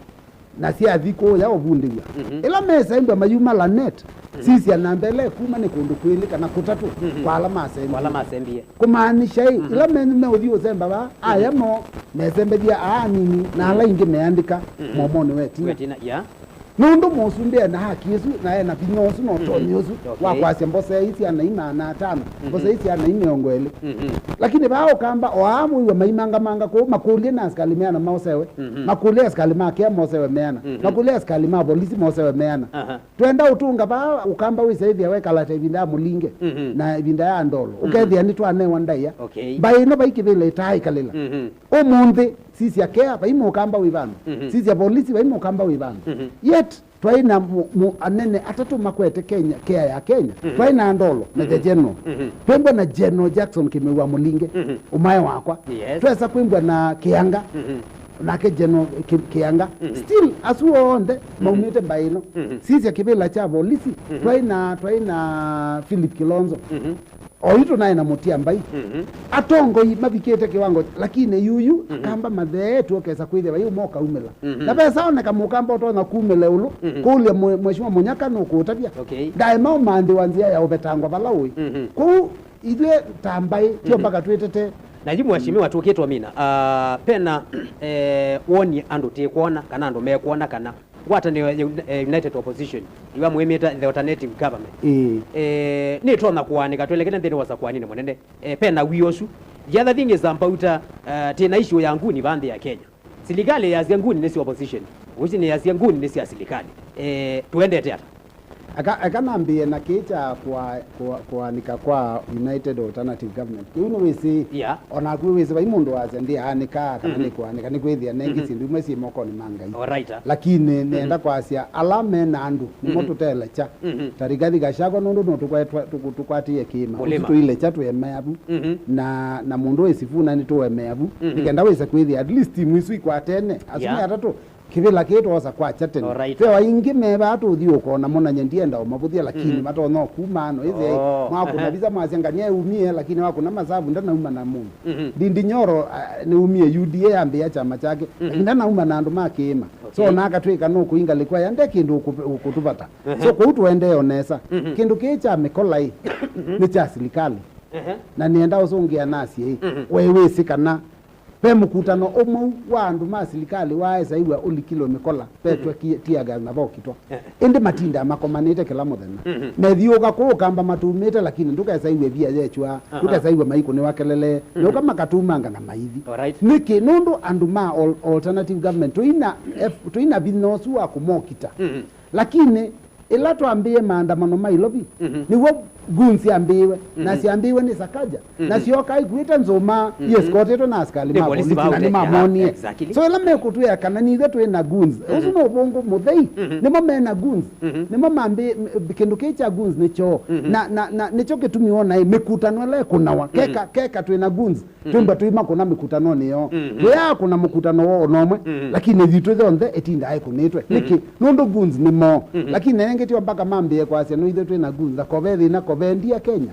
Na syathi kũũya ũvundĩw'a. Mhm. Ĩla mesembwa mayuma Lanet, mhm, sisya namba ĩla ĩkuma nĩ kũndũ kwĩlĩ kana kũtatũ, mhm, kwa ala masembie. Kwa ala masembie. Kũmaanisha-ĩ, mhm, ĩla menyu meũthi ũsemba vaa, aya, mhm, mo mesembethya aa anini, na ala, mhm, ingĩ meandĩka, mhm, mũomonĩ wa ĩtina. Wa ĩtina, yeah. Nũndũ mũsumbĩ ena haki ĩsu, na ena vinya ũsu na ũtonyi, mhm, ũsu, okay, wa kwasya mbosa ii syana ii maana atano, mhm, mbosa ii syana ii mĩongo ĩlĩ. Mhm. Lakini vaa ũkamba, o aa mũiwa maimangamanga kũu, makũlye na asikalĩ meana maosewe, mhm, makũlye asikalĩ ma kea mosewe meana, mhm, makũlye asikalĩ ma volisi mosewe meana. Aha. Twenda ũtũnga vaa ũkamba wĩsa ĩthĩa wekala ta ĩvinda ya mũlinge, mhm, na ĩvinda ya ndolo. Mhm. Ũkethĩa nĩtwanewa ndaĩa. Okay. Mbaĩ ĩno vai kĩvĩla ĩtaaĩkalĩla. Mhm. Ũmũnthĩ, sisya kea, vai mũkamba wĩ vandũ. Mhm. Sisya volisi, vai mũkamba wĩ vandũ. Mhm. Yet, twaĩ na mu-, mu-, anene atatũ makwete Kenya, kea ya Kenya. Mhm. Twaĩ na ndolo, na, mhm, the general. Mhm. Twĩmbwa na General Jackson Kĩmeu wa Mũlinge, mhm, ũmae wakwa. Yes. Twesa kwĩmbwa na Kĩanga, mhm, nake General Kĩ-, Kĩanga. Mhm. Still, asu onthe, mhm, maumĩte mbaĩ ĩno. Mhm. Sisya kĩvĩla kya volisi, mhm, twaĩ na, twaĩ na Philip Kilonzo. Mhm. Oitũ naĩ na mũtia mbai. Mhm. Atongoi mavikĩte kĩwango, lakini yuyu, mhm, akamba matheetwe ũkesa kwĩthĩa vai ũmwe ũkaumĩla. Mhm. Na vesa oneka mũkamba ũtonya kumĩla ĩũlũ, mhm, kũlya mwe-, Mheshimiwa Mũnyaka nũkũũtavya. Okay. Ndaema ũmanthĩwa nzĩa ya ũvetangwa vala ũĩ. Mhm. Kũu ithyĩ ta mbaĩ, tio, mhm, mpaka twĩtete. Na yu Mheshimiwa tũkĩtwa mina, ah, pena, eh, woni andũ tĩkwona kana andũ mekwona kana ngwatanĩo ya un-, eh, United Opposition, ĩla mwĩmĩta the alternative government. Ĩĩ. Eh, nĩtonya kũaanĩka twelekete nthĩnĩ wa sakwaninĩ mũnene. Eh, pena wio ũsu. The other thing is about, uh, uh, tĩna issue ya nguni vaa nthĩ ya Kenya. Silikalĩ yasya nguni nĩ sya opposition. Opposition yasya nguni nĩ sya silikalĩ. Eh, tũendete ata? Eka, eka nambĩĩe na kĩĩ kya kũa-, kũa-, kũaanĩka kwa United Alternative Government. Kĩu nĩwĩsĩ, yeah, o naku wĩsĩ vai mũndũ wasya ndĩaanĩkaa kana, mhm, nĩkũaanĩka, nĩkwĩthĩa nengĩ, mhm, syĩndũ imwe syĩ mokonĩ ma Ngai. Alright, ah. Lakini, mhm, nĩenda kwasya ala me na andũ nĩmo, mhm, tũtelekya. Mhm. Ta Rigathi Gachagua nũndũ no tũkwatwa-, tũkũ-, tũkwatĩe kĩĩma. Ũsu tũilekya twĩ emeavu. Mhm. Na, na mũndũ wĩ Sifuna nĩtũemeavu. Mhm. Nĩkenda wĩse kwĩthĩa at least timu isu ikwatene. Asu, yeah, nĩ atatũ. Kĩvĩla kĩĩ twosa kwakya tene. Alright. Ve o aingĩ me vaa tũthi ũkona mo, na nye ndienda ũmavũthya, lakini, mhm, matonya ũkuma no ĩthei. Oh. Mwakũna, aha, visa mwasya ngania eumie, lakini wakũna masavu ndanauma na mũndũ. Mhm. Ndindi Nyoro, ah, nĩumie U D A ambĩa kyama kyake. Mhm. Lakini ndanauma na andũ ma kĩĩma. Okay. So, nakatwĩka no kũinga lĩkwaya nde kĩndũ ũkũ-, ũkũtũvata. Aha. So, kũu tũendee o nesa. Mhm. Kĩndũ kĩĩ kya mĩkola ĩ, mhm, nĩ kya silikalĩ. Aha. Na nĩenda ũsũngĩa nasye ĩ, mhm, we wĩsĩ kana ve mũkutano ũmwe wa andũ ma silikalĩ waesaiw'a ũlikilwe mĩkola, vetwe, mhm, ki-, tear gas na vokitwa. Eh. Ĩndĩ matindaa makomanĩte kĩla mũthenya. Mhm. Methiũũka kũũ ũkamba matumĩte, lakini ndũkesaiw'e via yechwa, aha, ndũkesaiw'e maikũnĩwa kelele, mhm, nĩũka makatumanga na maithi. Alright. Nĩkĩ? Nũndũ andũ ma al-, alternative government tũina, ef-, tũina vinya ũsu wa kũmokita. Mhm. Lakini ĩla twambĩĩe maandamano ma Nairobi, mhm, nĩw'o Goons syambĩĩwe, na syambĩĩwe nĩ Sakaja. Na syoka ikuĩte nzũma, iescortĩtwe na asikali ma polisi, na nĩmamonie. So ĩla mekũtwĩa kana nithe twĩ na goons, ũsu no ũvũngũ mũthei. Nĩmo me na goons. Nĩmo mambĩ, m- kĩndũ kĩĩ kya goons nĩkyo. Na, na, na nĩkyo kĩtumi wona ĩ, mĩkutano ĩla ĩkũnawa. Keka, keka twĩ na goons. Twĩmba tũimakũna mĩkutanonĩ yoo. Tũyaakũna mũkutano woo ona ũmwe, lakini yitũ yonthe ĩtindaa ĩkũnĩtwe. Nĩkĩ? Nũndũ goons nĩ moo. Lakini ĩngĩ tyo mpaka mambĩe kwasya no ithuĩ twĩ na goons. Na kove thĩna, kove ndia Kenya.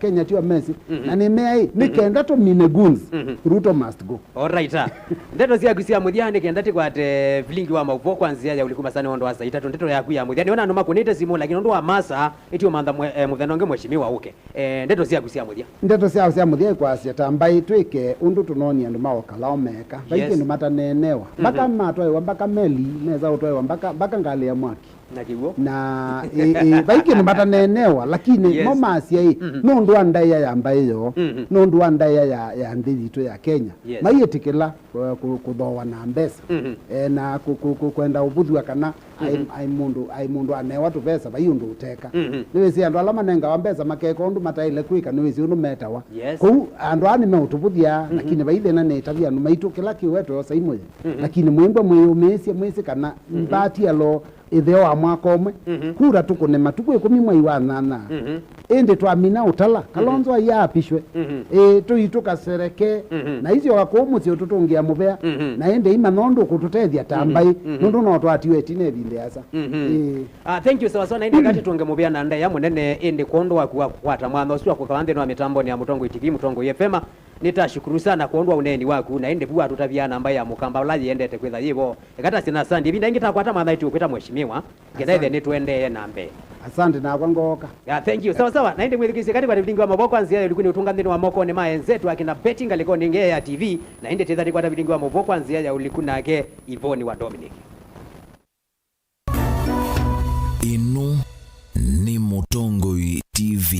Kenya tyo mesi. Na nĩmeai, nĩ kenda tũmine goons, Ruto must go. Alright, ah. Ndeto syaku sya mũthya nĩ kenda tĩkwate vilingi wa maũvoo kwa nzĩa ya ũliku masaa nĩ ũndũ wa saa itatũ. Ndeto yaku ya mũthya nĩona andũ makũnĩte simũ, lakini ũndũ wa masaa, ĩtio mantha mwe- eh, mũthenya ũngĩ mheshimiwa ũke. Eh, ndeto syaku sya mũthya. Ndeto syao sya mũthya ikwasya ta mbaĩ twĩke ũndũ tũnonie andũ ma ũkalao meka. Vai kĩndũ mataneenewa. Mpaka matwaĩwa mpaka meli, mesa ũtwaĩwa mpaka, mpaka ngalĩ ya mwaki. Na kĩw'o. Na, ĩ, ĩ, vai kĩndũ mataneenewa, lakini mo masya ĩ, nũndũ wa ndaĩa ya mbaĩ yoo, nũndũ wa ndaĩa ya, ya nthĩ yitũ ya Kenya. Yes. Maiĩtĩkĩla, eh, kũ- kũthooa na mbesa. Eh, na kũ- kũ- kũ- kwenda ũvũthw'a kana Ai, ai mũndũ, ai mũndũ anewa tũvesa, vai ũndũ ũteka. Nĩwĩsĩ andũ ala manengawa mbesa makeka ũndũ mataĩle kwĩka, nĩwĩsĩ ũndũ metawa. Yes. Kũu andũ aa nĩmeũtũvũthya, lakini vai thĩna nĩ ĩtavya andũ maitũ, kĩla kĩwetwe osa imwe. Lakini mwĩmbwa mwĩyũmĩĩsye, mwĩsĩ kana mbati alo ĩtheo wa mwaka ũmwe. Kura tũkũne matukũ ĩkũmi mwai wa nyanya. Ĩndĩ twamina ũtala, Kalonzo aiaapishwe. Ĩĩ, tũi tũkasereke, na isyoka kũu mũsyĩ ũtũtũngĩa mũvea, na ĩndĩ imanya ũndũ ũkũtũtethya ta mbaĩ, nũndũ no twatiwe ĩtina ĩvinda ĩasa. Ĩĩ. Ah, thank you, sawa sawa, na ĩndĩ katĩ tũnge mũvea na ndaĩa mũnene, ĩndĩ kwondũ waku wa kũkwata mwanya ũsu wa kũkawa nthĩnĩ wa mĩtambonĩ ya Mũtongoi T V, Mũtongoi F M, nĩtashukuru sana kwondũ wa ũneeni waku, na ĩndĩ vu watũtavya namba ya mũkamba ũla yĩendete kwĩtha yĩvo. Eka tasye na asante. Ĩvinda ĩngĩ takwata mwanya ĩtĩ ũkwĩta mheshimiwa. Ngetha ĩthe nĩtũendee na mbee. Asante nakwa ngooka. Ya, thank you. Sawa sawa. Na ĩndĩ mwĩthukĩĩsye katĩ kwa vilingi wa maũvoo kwa nzĩa ya ũliku nĩ ũtũnga nthĩnĩ wa moko nĩ ma enzetu akina Betty ngalĩkonĩ ĩngĩ ya T V. Na ĩndĩ tĩtha tĩkwata vilingi wa maũvoo kwa nzĩa ya ũliku nake Ivoni wa Dominic. Ĩno nĩ Mũtongoi T V.